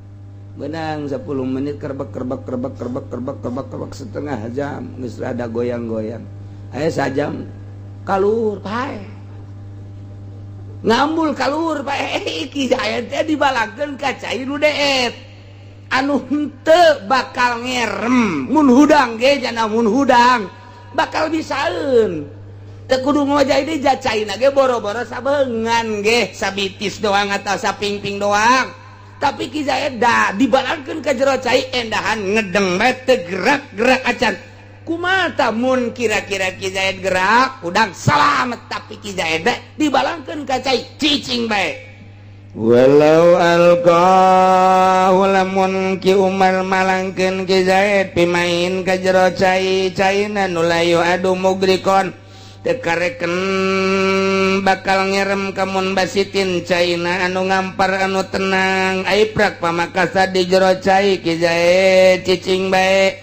Benang 10 menit kerbek kerbek kerbek kerbek kerbek kerbek kerbek setengah jam geus rada goyang-goyang. Aya sajam kalur pae. Ngambul kalur pae Ki Zaid teh dibalangkeun ka cai nu deet. Anu henteu bakal ngerem mun hudang ge jana mun hudang bakal bisaeun. Teu kudu ngojay deui jacaina ge boro-boro sabeungan ge sabitis doang atau sapingping doang. Tapi Ki Zaid da dibalangkeun ka jero cai endahan ngedeng bae teu gerak-gerak acan. Kumaha tah mun kira-kira Ki Zaid gerak hudang salamet tapi Ki Zaid dibalangkeun ka cai cicing bae. Walau alqahu lamun Ki Umar malangkeun Ki Zaid pimain ka jero cai caina nu layu adu mugrikon tekareken bakal ngerem kamun basitin caina anu ngampar anu tenang aiprak pamakasa di jero cai Ki Zaid cicing bae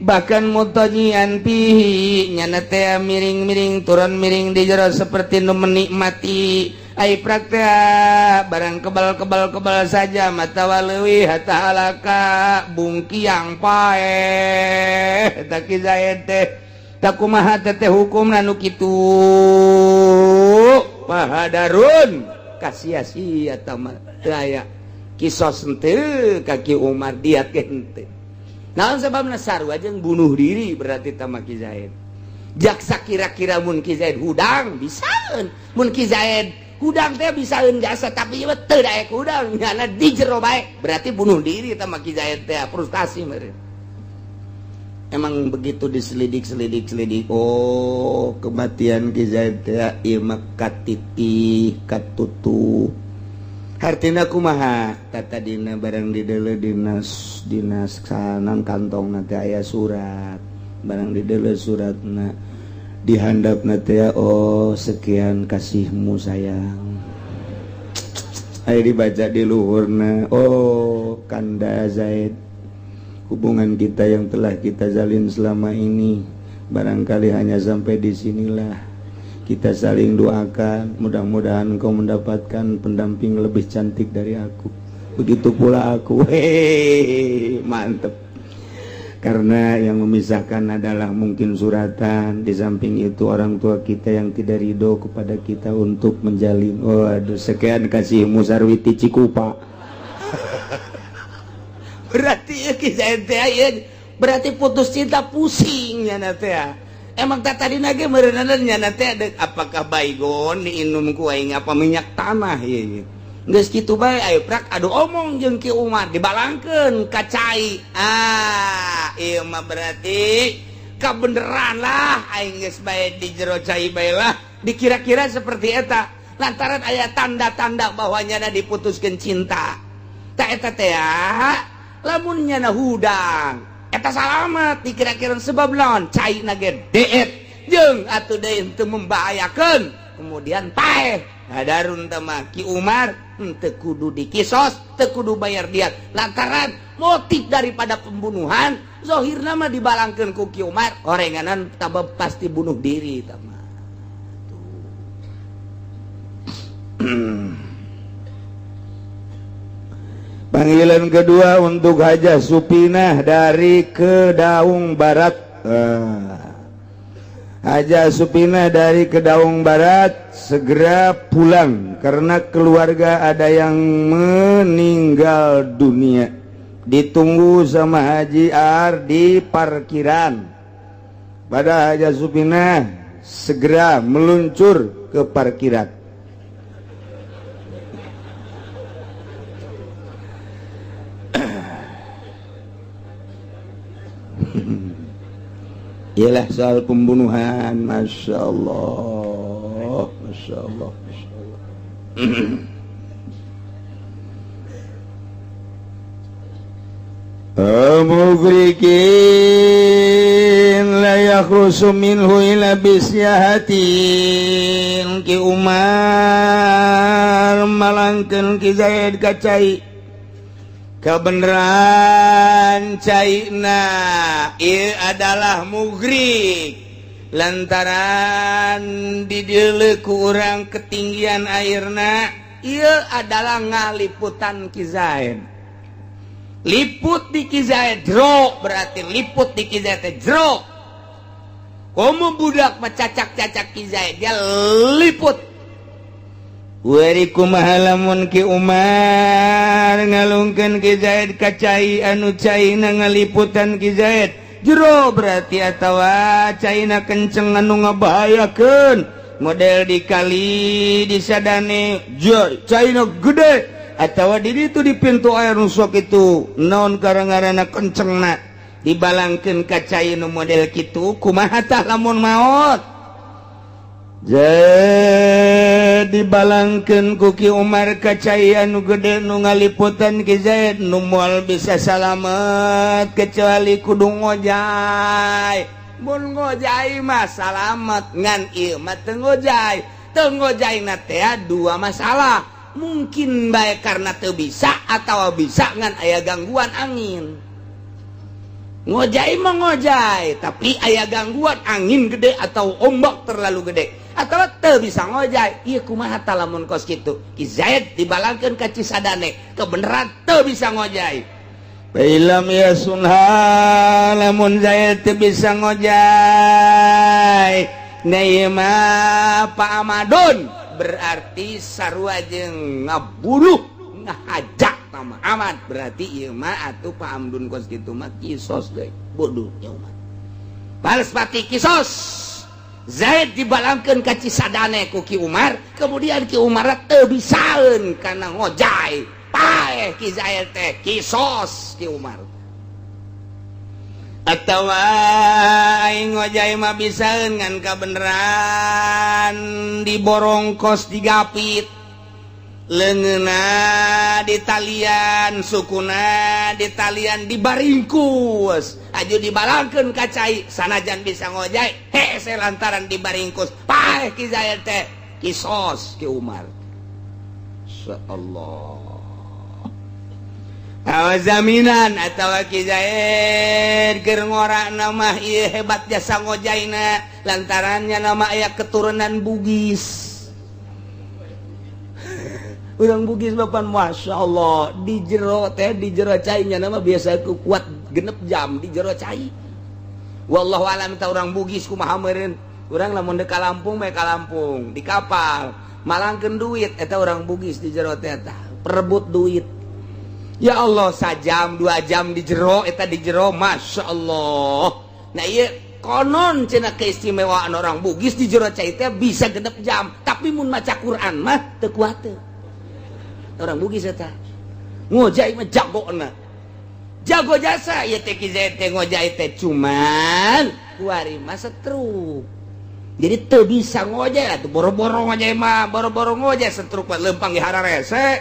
bahkan mutajian pihi nyana teh miring-miring turun miring di jero seperti nu menikmati aiprak teh barang kebal-kebal kebal saja mata waleuwih hatta halaka bungkiang paeh eta Ki Zaid teh takumaha teteh hukum nu kitu pahadarun kasia-sia tama teu aya kisos henteu ka Ki Umar diat ge henteu. Naon sababna sarua jeung bunuh diri berarti tama Ki Zaid. Jaksa kira-kira mun Ki Zaid hudang bisaeun mun Ki Zaid hudang teh bisaeun jasa tapi ieu teu daek hudang nyana di jero bae berarti bunuh diri tama Ki Zaid teh frustasi meureun. Emang begitu diselidik-selidik-selidik, oh kematian Ki Zaid teh ieu mah katitih katutuh. Hartina kumaha? Tata dina barang dideuleu dinas dinas kanan kantongna teh aya surat. Barang dideuleu suratna dihandapna teh oh sekian kasihmu sayang. Ayo dibaca di luhurna. Oh Kanda Zaid, hubungan kita yang telah kita jalin selama ini barangkali hanya sampai di sinilah. Kita saling doakan, mudah-mudahan kau mendapatkan pendamping lebih cantik dari aku. Begitu pula aku. Hehehe, mantep. Karena yang memisahkan adalah mungkin suratan. Di samping itu orang tua kita yang tidak ridho kepada kita untuk menjalin. Waduh, sekian kasih Musarwiti Cikupa. Berarti ya kisah ente ya, berarti putus cinta pusing ya nanti ya. Emang tak tadi nage merenanan ya nanti ada apakah baygon diinum ku aing apa minyak tanah ya. Geus kitu bae ayo prak adu omong jeung Ki Umar dibalangkeun ka cai. Ah, ieu mah berarti kabeneran lah aing geus bae di jero cai bae lah. Dikira-kira seperti eta lantaran aya tanda-tanda bahwa nyana diputuskeun cinta. Ta eta teh lamun nyana hudang eta salamat dikira-kira sebab lawan cai na ge deet jeung atuh deui teu membahayakeun kemudian paeh. Hadarun teh mah Ki Umar teu kudu dikisos, teu kudu bayar diat lantaran motif daripada pembunuhan zahirna mah dibalangkeun ku Ki Umar orenganan tabab pasti bunuh diri tah mah. Panggilan kedua untuk Hajah Supinah dari Kedaung Barat. Hajah Supinah dari Kedaung Barat segera pulang karena keluarga ada yang meninggal dunia. Ditunggu sama Haji Ar di parkiran. Pada Hajah Supinah segera meluncur ke parkiran. Ialah soal pembunuhan, masya Allah, masya Allah, masya Allah. Mugrikin la yakhrusu minhu ila bisyahatin. Ki Umar malangkeun Ki Zaid ka cai. Kebenaran caina ieu adalah mugrik lantaran dideuleu ku urang ketinggian airna ieu adalah ngaliputan Ki Zaid. Liput di Ki Zaid jero berarti liput di Ki Zaid teh jero. Komo budak mecacak-cacak Ki Zaid dia liput. Wari kumaha lamun Ki Umar ngalungkeun Ki Zaid ka cai anu caina ngaliputan Ki Zaid jero berarti atawa caina kenceng anu ngabahayakeun model di kali di sadane caina gede atawa di ditu di pintu air nusok itu naon karangarana kencengna dibalangkeun ka cai nu model kitu kumaha tah lamun maot. Jadi balangkeun ku Ki Umar ka cai anu gede nu ngaliputan Ki Zaid nu moal bisa salamet kecuali kudu ngojay. Mun ngojay mah salamet ngan ieu mah teu ngojay. Teu ngojayna teh dua masalah. Mungkin bae karena teu bisa atawa bisa ngan aya gangguan angin. Ngojay mah ngojay tapi aya gangguan angin gede atau ombak terlalu gede atau teu bisa ngojay. Ieu kumaha tah lamun kos kitu Ki Zaid dibalangkeun ka Cisadane kebenaran teu bisa ngojay. Bailam ya sunha lamun Zaid teu bisa ngojay na Pak Amadun berarti sarua jeung ngabunuh ngahajak sama Ahmad berarti ieu mah atuh Pak Amdun kos kitu mah kisos deui bodoh nya umat. Balas pati kisos. Zaid dibalangkeun ka Cisadane ku Ki Umar, kemudian Ki Umar teu bisaeun kana ngojay. Paeh Ki Zaid teh kisos Ki Umar. Atawa aing ngojay mah bisaeun ngan kabeneran diborongkos digapit. Leungeunna ditalian, sukuna ditalian dibaringkus. Aju dibalangkeun ka cai sanajan bisa ngojay, hese lantaran dibaringkus. Paeh Ki Zaid teh kisos Ki Umar. Masya Allah. Awas jaminan atau Ki Zaid keur ngora nama ieu hebat jasa ngojaina lantarannya nama aya keturunan Bugis. Urang Bugis bapan, Masya Allah, di jero teh, di jero cainya nama biasa ku kuat 6 jam di jero cai. Wallahu alam ta urang Bugis kumaha meureun. Urang lamun dek ka Lampung bae, ka Lampung di kapal malangkeun duit. Eta urang Bugis di jero teh tah perebut duit. Ya Allah, sajam 2 jam di jero eta, di jero, Masya Allah. Nah, iya konon cenah keistimewaan orang Bugis di jero cai teh bisa 6 jam, tapi mun maca Quran mah teu kuat teu. Orang Bugis eta ngojai mah jago na, jago jasa ya teh. Ki Zaid teh ngojai teh cuman kuari mah setruk, jadi teu bisa ngojai atuh. Boro-boro ngojai mah, boro-boro ngojai, setruk mah lempang di hararese,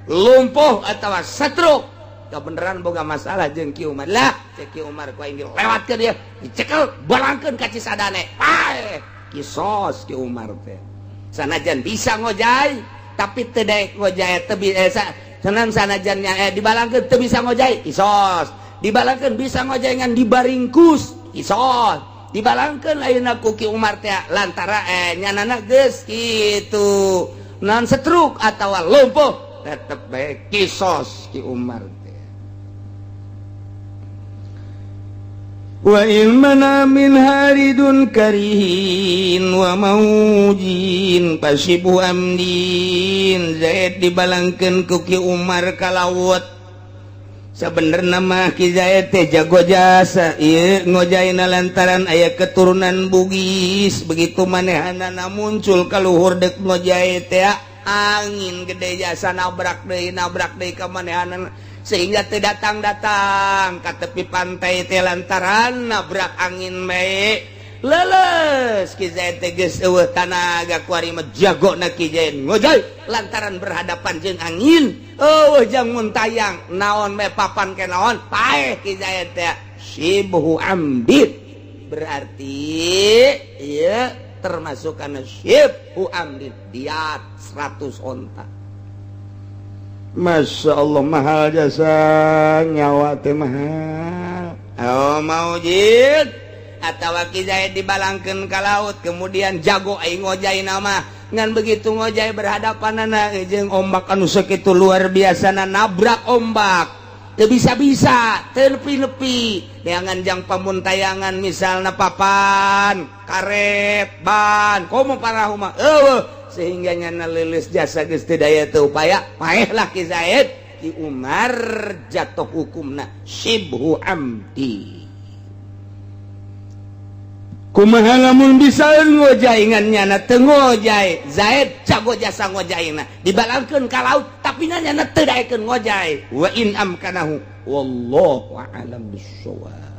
lumpuh atau setruk. Gak beneran boga masalah jeung Ki Umar lah. Cek Ki Umar, ku aing dilewatkeun dia, dicekel, balangkeun ka Cisadane, paeh. Kisos Ki Umar teh. Sanajan bisa ngojai tapi teu daek ngojai, teu bisa senang. Sanajannya dibalangkeun teu bisa ngojai, kisos. Dibalangkeun bisa ngojai ngan dibaringkus, kisos. Dibalangkeun ayeuna ku Ki Umar teh lantara nyanana geus kitu non setruk atawa lumpuh, tetep bae kisos Ki Umar teh. Wa ilmana min haridun karihin wa maujin fasibhu amdin. Zaid dibalangkeun ku Ki Umar ka laut. Sebenarnya mah Ki Zaid teh jago jasa ieu ngojaina lantaran aya keturunan Bugis. Begitu manehanana muncul ka luhur dek ngojai teh, angin gede jasa nabrak deui, nabrak deui ka manehanana sehingga teu datang-datang ka tepi pantai teh lantaran nabrak angin bae leles. Ki Zaid teh geus eueuh tanaga. Kuari mah jagona Ki Zaid ngojay lantaran berhadapan jeung angin, eueuh jang muntayang naon bae, papan ke naon, paeh Ki Zaid teh. Syibhu amdin berarti ieu termasuk kana syibhu amdin, diat 100 onta. Masya Allah, mahal jasa nyawa teh mahal. Oh, maujid atau Ki Zaid dibalangkeun ka laut, kemudian jago aing ngojai nama ngan begitu ngojai berhadapan anak jeung ombak anu sakitu luar biasa na, nabrak ombak teu bisa-bisa, teu nepi-nepi neangan jang pamuntayangan, misalna papan karet ban komo parahu mah eueuh, sehingga nyana leuleus jasa, geus teu daya teu upaya, paeh lah Ki Zaid. Ki Umar jatuh hukumna syibhu amdi. Kumaha lamun bisa ngojai ngan nyana teu ngojai? Zaid jago jasa ngojaina, dibalangkeun ka laut tapi nyana teu daekeun ngojai. Wa in amkanahu, wallahu a'lam bissawab.